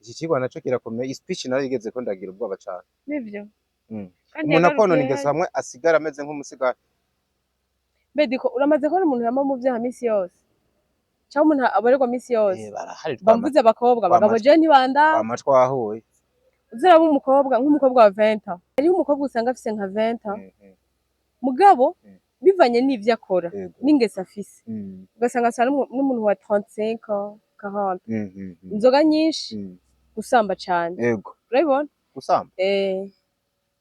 Iki kigwa naco kirakomeye. Iyi speech nayo igeze ko ndagira ubwoba cane.
Nivyo. Kandi
Umuntu
yagarutse.
akonona ingeso hamwe asigara ameze nk'umusigati.
Mbe Diko, uramaze kubona umuntu yama mu vyaha misi yose? Cyangwa umuntu aborerwa misi yose?
Barahari.
Bamvuze abakobwa, abagabo je ntibanda.
Twama twahuye.
Uziraba umukobwa, nk'umukobwa wa 20. Hariho umukobwa usanga afise nka 20. Mugabo bivanye n'ivyo akora n'ingeso afise, ugasanga asa n'umuntu wa 35 ans, 40. Inzoga nyinshi, gusamba cane. Urabibona?
Gusamba?
Eh.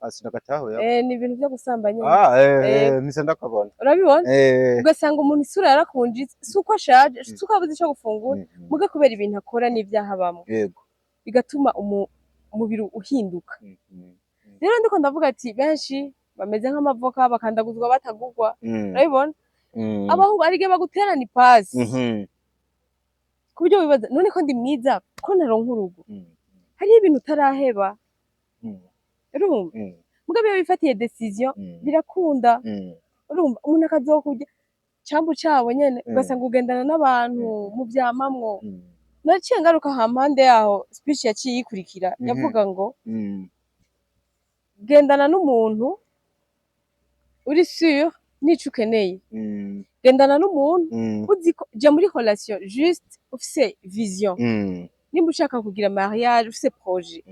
Sinagatahuye.
Ni ibintu vyo gusamba nyene.
Ah,
Eh.
mise ndakabona.
Urabibona?
Eh.
Ugasanga umuntu isura yarakunjitse, si uko ashaje, si uko abuze ico gufungura, muga kubera ibintu akora n'ivyaha abamwo, bigatuma umubiri uhinduka. Rero ndiko ndavuga ati benshi bameze nk'amavoka, bakandaguzwa batagugwa. Urabibona? Abahungu hari igihe baguterana ipasi ku buryo wibaza: none ko ndi mwiza, ko ntaronka urugo? Hariho ibintu utaraheba. Urumva? Mugabo iyo wifatiye décision, birakunda. Urumva umuntu akazokurya cambu cabo nyene, ugasanga ugendana n'abantu muvyamamwo. Naciye ngaruka hampande yaho speech yaciye yikurikira, yavuga ngo gendana n'umuntu uri sûr n'ico ukeneye, gendana n'umuntu uzi ko ja muri relation juste ufise vision, nimba ushaka kugira mariage ufise projet,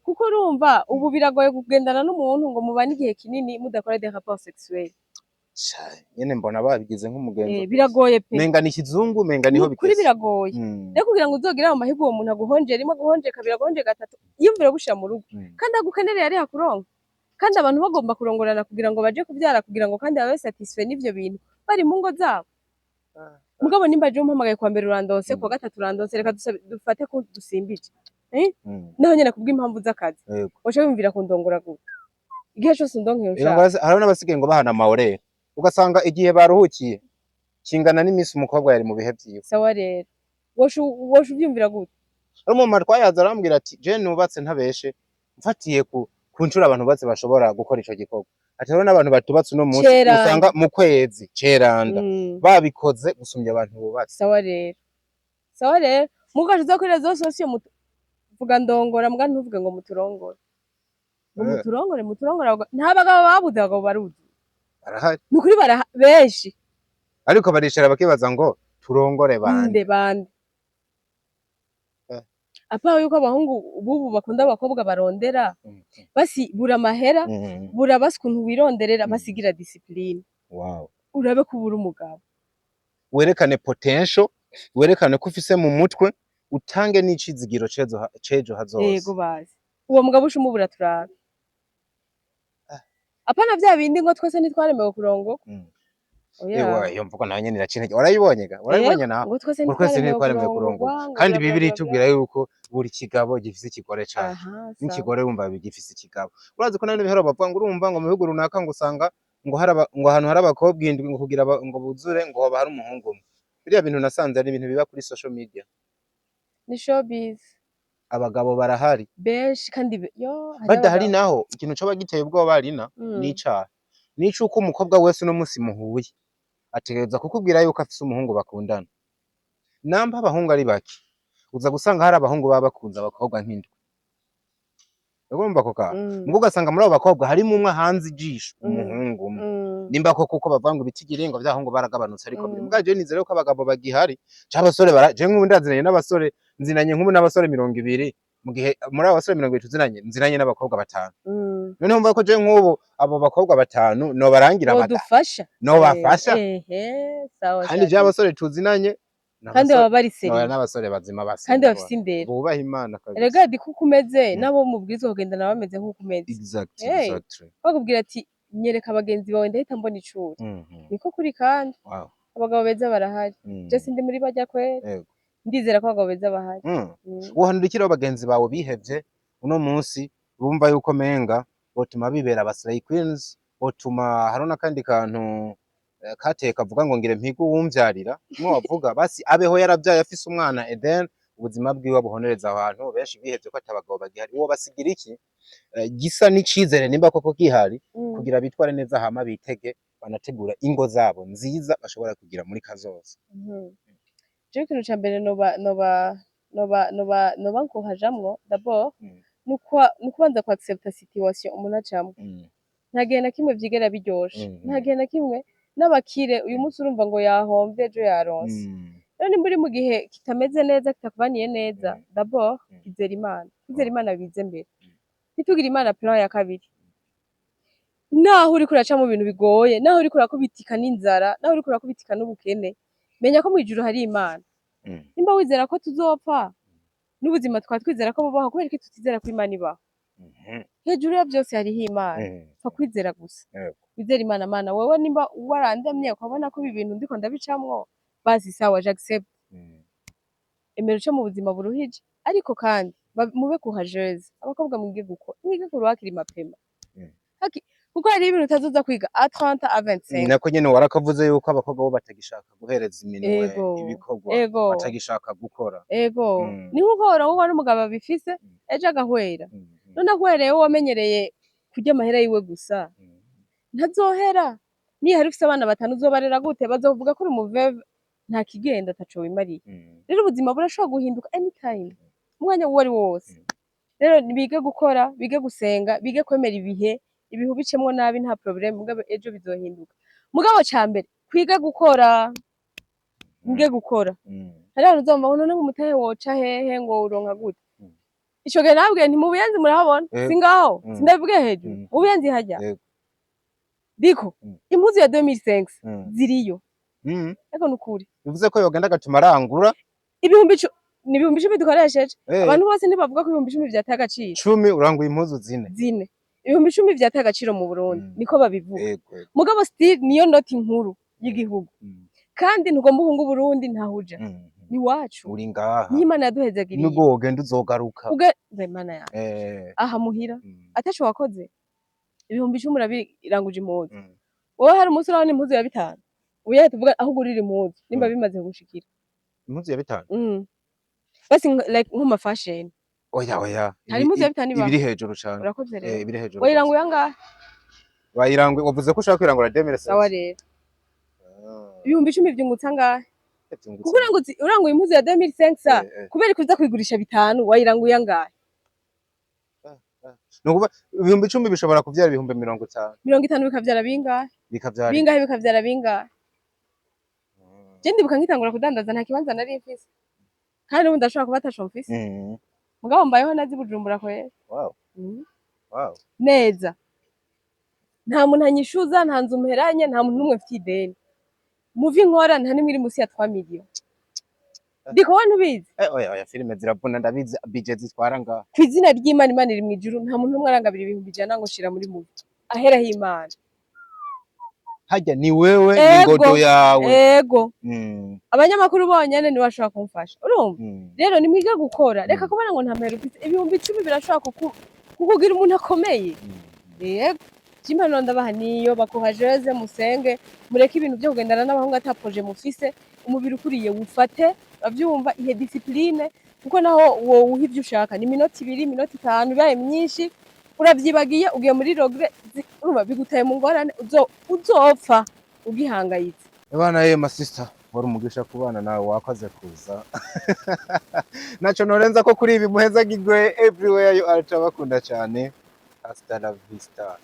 kuko urumva ubu biragoye kugendana n'umuntu ngo mubane igihe kinini mudakora des rapports sexuels.
Sha, nyene mbona babigize nk'umugenzo.
Biragoye pe.
Menga ni ikizungu, menga niho
Nukuri
bigeze.
biragoye. Rero kugira ngo uzogire ayo mahirwe, uwo muntu aguhonjere rimwe, aguhonjere kabiri, aguhonjere gatatu, yiyumvire gushira mu rugo, kandi agukenereye ari hakuronka. Kandi abantu bagomba kurongorana kugira ngo baje kuvyara, kugira ngo kandi babe satisfait n'ivyo bintu bari mu ngo zabo. Mugabo nimba je umpamagaye kuwa mbere urandonse, kuwa gatatu urandonse, reka dufate ko dusimbije, eh? Naho nyene kubw'impamvu z'akazi, waca wiyumvira kundongora gute igihe cose undonkeye
Rero
ushaka?
Hariho n'abasigaye ngo bahana amahorere, ugasanga igihe baruhukiye kingana n'iminsi umukobwa yari mu bihe vyiwe.
Sawa rero, woca uvyumvira gute?
Hari umumama twayaza arambwira ati: je nubatse ntabeshe, mfatiye ku nshuro abantu bubatse bashobora gukora ico gikorwa, ati hariho n'abantu batubatse uno munsi
Ceranda.
usanga mu kwezi ceranda babikoze gusumbya abantu bubatse.
Sawa rero, sawa rero, mugaje uza kuri réseaux sociaux vuga ndongora, muga ntuvuge ngo muturongore, ngo muturongore, muturongore. Nta bagabo babuze, abagabo baruzi.
Barahari.
Ni ukuri benshi.
Ariko baricara bakibaza ngo turongore bande?
Nde bande? Apa yuko abahungu bubu bakunda abakobwa barondera, basi bura amahera, bura basi ukuntu wironderera, basigira discipline, urabe ko ubura umugabo.
Werekane potential, werekane ko ufise mu mutwe. Utange n'icizigiro c'ejo hazoza.
Yego, bazi uwo mugabo ushumubura turabe, apana vya bindi ngo twese ntitwaremewe kurongoka. Oya.
Ewa, iyo mvugo nayo nyene iraca intege. Warayibonye ga? Warayibonye nawe?
Ngo twese
Ngo twese
ntitwaremewe
ntitwaremewe
kurongorwa,
kurongorwa.
ngo
Kandi
bla bla
Bibiliya
bla bla.
itubwira yuko buri kigabo gifise ikigore caco.
Aha, sawa.
N'ikigore wumva gifise ikigabo. Urazi ko nabino bihora bavuga ngo urumva ngo mu bihugu runaka ngo usanga ngo hari ngo ahantu hari abakobwa indwi, ngo kugira ngo buzure ngo hoba hari umuhungu umwe. Biriya bintu nasanze ari ibintu biba kuri social media.
Ni showbiz.
Abagabo barahari.
Benshi kandi yo hari
Badahari
abagabo.
naho ikintu coba giteye ubwoba rina n'icaha. Nicuko umukobwa wese uno musi muhuye ategereza kukubwira yuko afise umuhungu bakundana. Namba abahungu ari bake, uza gusanga hari abahungu baba bakunze abakobwa nk'indwi. Urumva ako kantu? Mugo ugasanga muri abo bakobwa harimo umwe hanze ijisho umuhungu umwe. Nimba koko uko bavuga ngo ibitigiringo vy'abahungu baragabanutse, ariko biri. Mugabo jewe nizera yuko abagabo bagihari canke abasore bara jewe nk'ubu ndazinanye n'abasore, nzinanye nk'ubu n'abasore 20, mu gihe muri abo basore 20 tuzinanye, nzinanye n'abakobwa batanu. Noneho mvuga ko jewe nk'ubu abo bakobwa batanu nobarangira amada
Bodufasha.
Nobafasha.
Ehe, sawa.
Kandi jewe abasore tuzinanye ni
Kandi baba bari
oya,
sérieux.
n'abasore bazima basenga,
Kandi bafise indero.
bubaha Imana kabisa.
Erega di kuko umeze nabo mubwirizwa kugendana bameze nk'uko umeze. Hey. Bakubwira ati nyereka abagenzi bawe, ndahita mbona icuri. Niko kuri kandi abagabo beza barahari. Je sindi muri barya kweri. Ndizera ko abagabo beza bahari.
Wohanura iki rero bagenzi bawe bihevye uno munsi, bumva yuko menga botuma bibera aba slay queens, botuma hariho n'akandi kantu kateye kavuga ngo ngire mpige uwumvyarira, umwe wavuga basi abeho yaravyaye afise umwana and then ubuzima bwiwe abuhonereza aho hantu. Benshi bihevye ko atabagabo bagihari, uwo basigira iki gisa n'icizere, nimba koko gihari, kugira bitware neza hama bitege banategura ingo zabo nziza bashobora kugira muri kazoza?
Jewe ikintu ca mbere noba nkuhajamwo d'abord nukubanza ku accepta situation umuntu acamwo. Nta gihe na kimwe vyigera biryoshe. Nta gihe na kimwe, n'abakire uyu munsi urumva ngo yahomvye, ejo yaronse. Rero nimba uri mu gihe kitameze neza, kitakubaniye neza, d'abord izera Imana. Kwizera Imana bize mbere, ntitugire Imana plan ya kabiri. Naho uriko uraca mu bintu bigoye, naho uriko urakubitika n'inzara, naho uriko urakubitika n'ubukene, menya ko mw'ijuru hari Imana. Nimba wizera ko tuzopfa, n'ubuzima tukaba twizera ko bubaho, kubera iki tutizera ko Imana ibaho? Hejuru ya vyose hariho Imana. Pfa kwizera gusa. Wizere Imana. Mana, wewe nimba warandemye ukabona ko ibi bintu ndiko ndabicamwo, basi sawa, j'accepte. Emera uce mu buzima buruhije, ariko kandi mube courageuse. Abakobwa mwige gukora, mwige kuruhakira mapema. Kuko hariho ibintu utazoza kwiga à 30, à 25.
Nako nyene warakavuze yuko abakobwa bo batagishaka guhereza iminwe ibikorwa, batagishaka gukora.
Ego. Ni nkuko worongorwa n'umugabo abifise, ejo agahwera. None ahwereye, wowe wamenyereye kurya amahera yiwe gusa, ntazohera. Niyo hari ufise abana batanu, uzobarera gute? Bazovuga ko uri umu veuve, nta kigenda, ataco wimariye. Rero ubuzima burashobora guhinduka anytime, umwanya uwo ari wo wose. Rero bige gukora, bige gusenga, bige kwemera ibihe. Ibihe ubicemwo nabi nta problème, mugabo ejo bizohinduka. Mugabo ca mbere kwige gukora, mwige gukora. Hariho abantu uzumva ngo none ngo umutahe woca hehe, ngo uronka gute? Ico gihe nababwiye nti mu Buyenzi murahabona? Singaho? Sindabivuge hejuru? Mu Buyenzi harya diko impuzu ya 2005 ziriyo. Ariko nukuri.
Bivuze ko yogenda agatuma arangura.
Ni 10,000 dukoresheje. Abantu bose ntibavuga ko 10,000 vyataye agaciro.
10 uranguye impuzu zine.
Zine. 10,000 vyataye agaciro mu Burundi, niko babivuga.
Yego, yego.
Mugabo still niyo noti nkuru y'igihugu. Kandi ntugomba uhunga Uburundi, ntahuja. Ni wacu.
Uri ngaha.
Niho Imana yaduhezagiriye.
Nubwo wogenda uzogaruka.
Uge Imana yawe. Aha muhira. Ataco wakoze. 10,000 urabiranguje impuzu. Wowe hari umunsi urabona impuzu ya 5. Ubu tuvuga aho ugurira impuzu nimba bimaze kugushikira.
Impuzu ya 5?
Basi like nko ma fashion.
Oya, oya.
Hari impuzu ya 5 ibaho.
Ibiri hejuru cane.
Urakoze rero.
Ibiri hejuru.
Wayiranguye angahe?
Wayiranguye, wavuze ko ushaka kwirangura 2006.
Sawa rero.
Ah.
10,000 vyungutse angahe?
Vyungutse.
Kuko uranguye impuzu ya 2500, kubera kuza kuyigurisha 5, wayiranguye angahe?
Nukuvuga 10,000 bishobora kuvyara 50,000.
50 bikavyara bingahe?
Bikavyara
Bingahe bikavyara bingahe? Je ndibuka nkitangura kudandaza nta kibanza nari mfise. Kandi ubu ndashobora kuba ataco mfise. Mugabo mbayeho neza i Bujumbura kweri. Neza. Nta muntu anyishuza, nta nzu mperanye, nta muntu n'umwe mfitiye ideni. Muvi nkora nta nimwe iri musi ya 3 millions. Ndiko we ntubizi?
Eh, oya oya, filime ziravuna, ndabizi, budget zitwara ngaha.
Ku izina ry'Imana, Imana iri mw'ijuru, nta muntu n'umwe arangabira 100,000 ngo shira muri movie aheraho Imana.
Harya ni wewe
Ego.
n'ingodo yawe.
Ego. Abanyamakuru bonyene nibo bashobora kumfasha, urumva? Rero nimwige gukora, reka kubona ngo nta mahera ufise. 10,000 birashobora kukugira umuntu akomeye. Yego, impanuro ndabaha niyo bakuhajeze, musenge, mureke ibintu byo kugendana n'abahungu ata projet mufise. Umubiri ukuriye wufate, uravyumva, ihe discipline, kuko naho wowuha ivyo ushaka ni iminota 2, iminota 5, ibaye myinshi uravyibagiye, ugiye muri regret, urumva bigutaye mu ngorane, uzopfa ugihangayitse.
Bana ye, ma sister, wari umugisha kubana nawe, wakoze kuza. Naco norenza ko kuri ibi muhezagirwe everywhere you are, turabakunda cyane. Hasta la vista.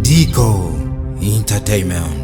Dico Entertainment.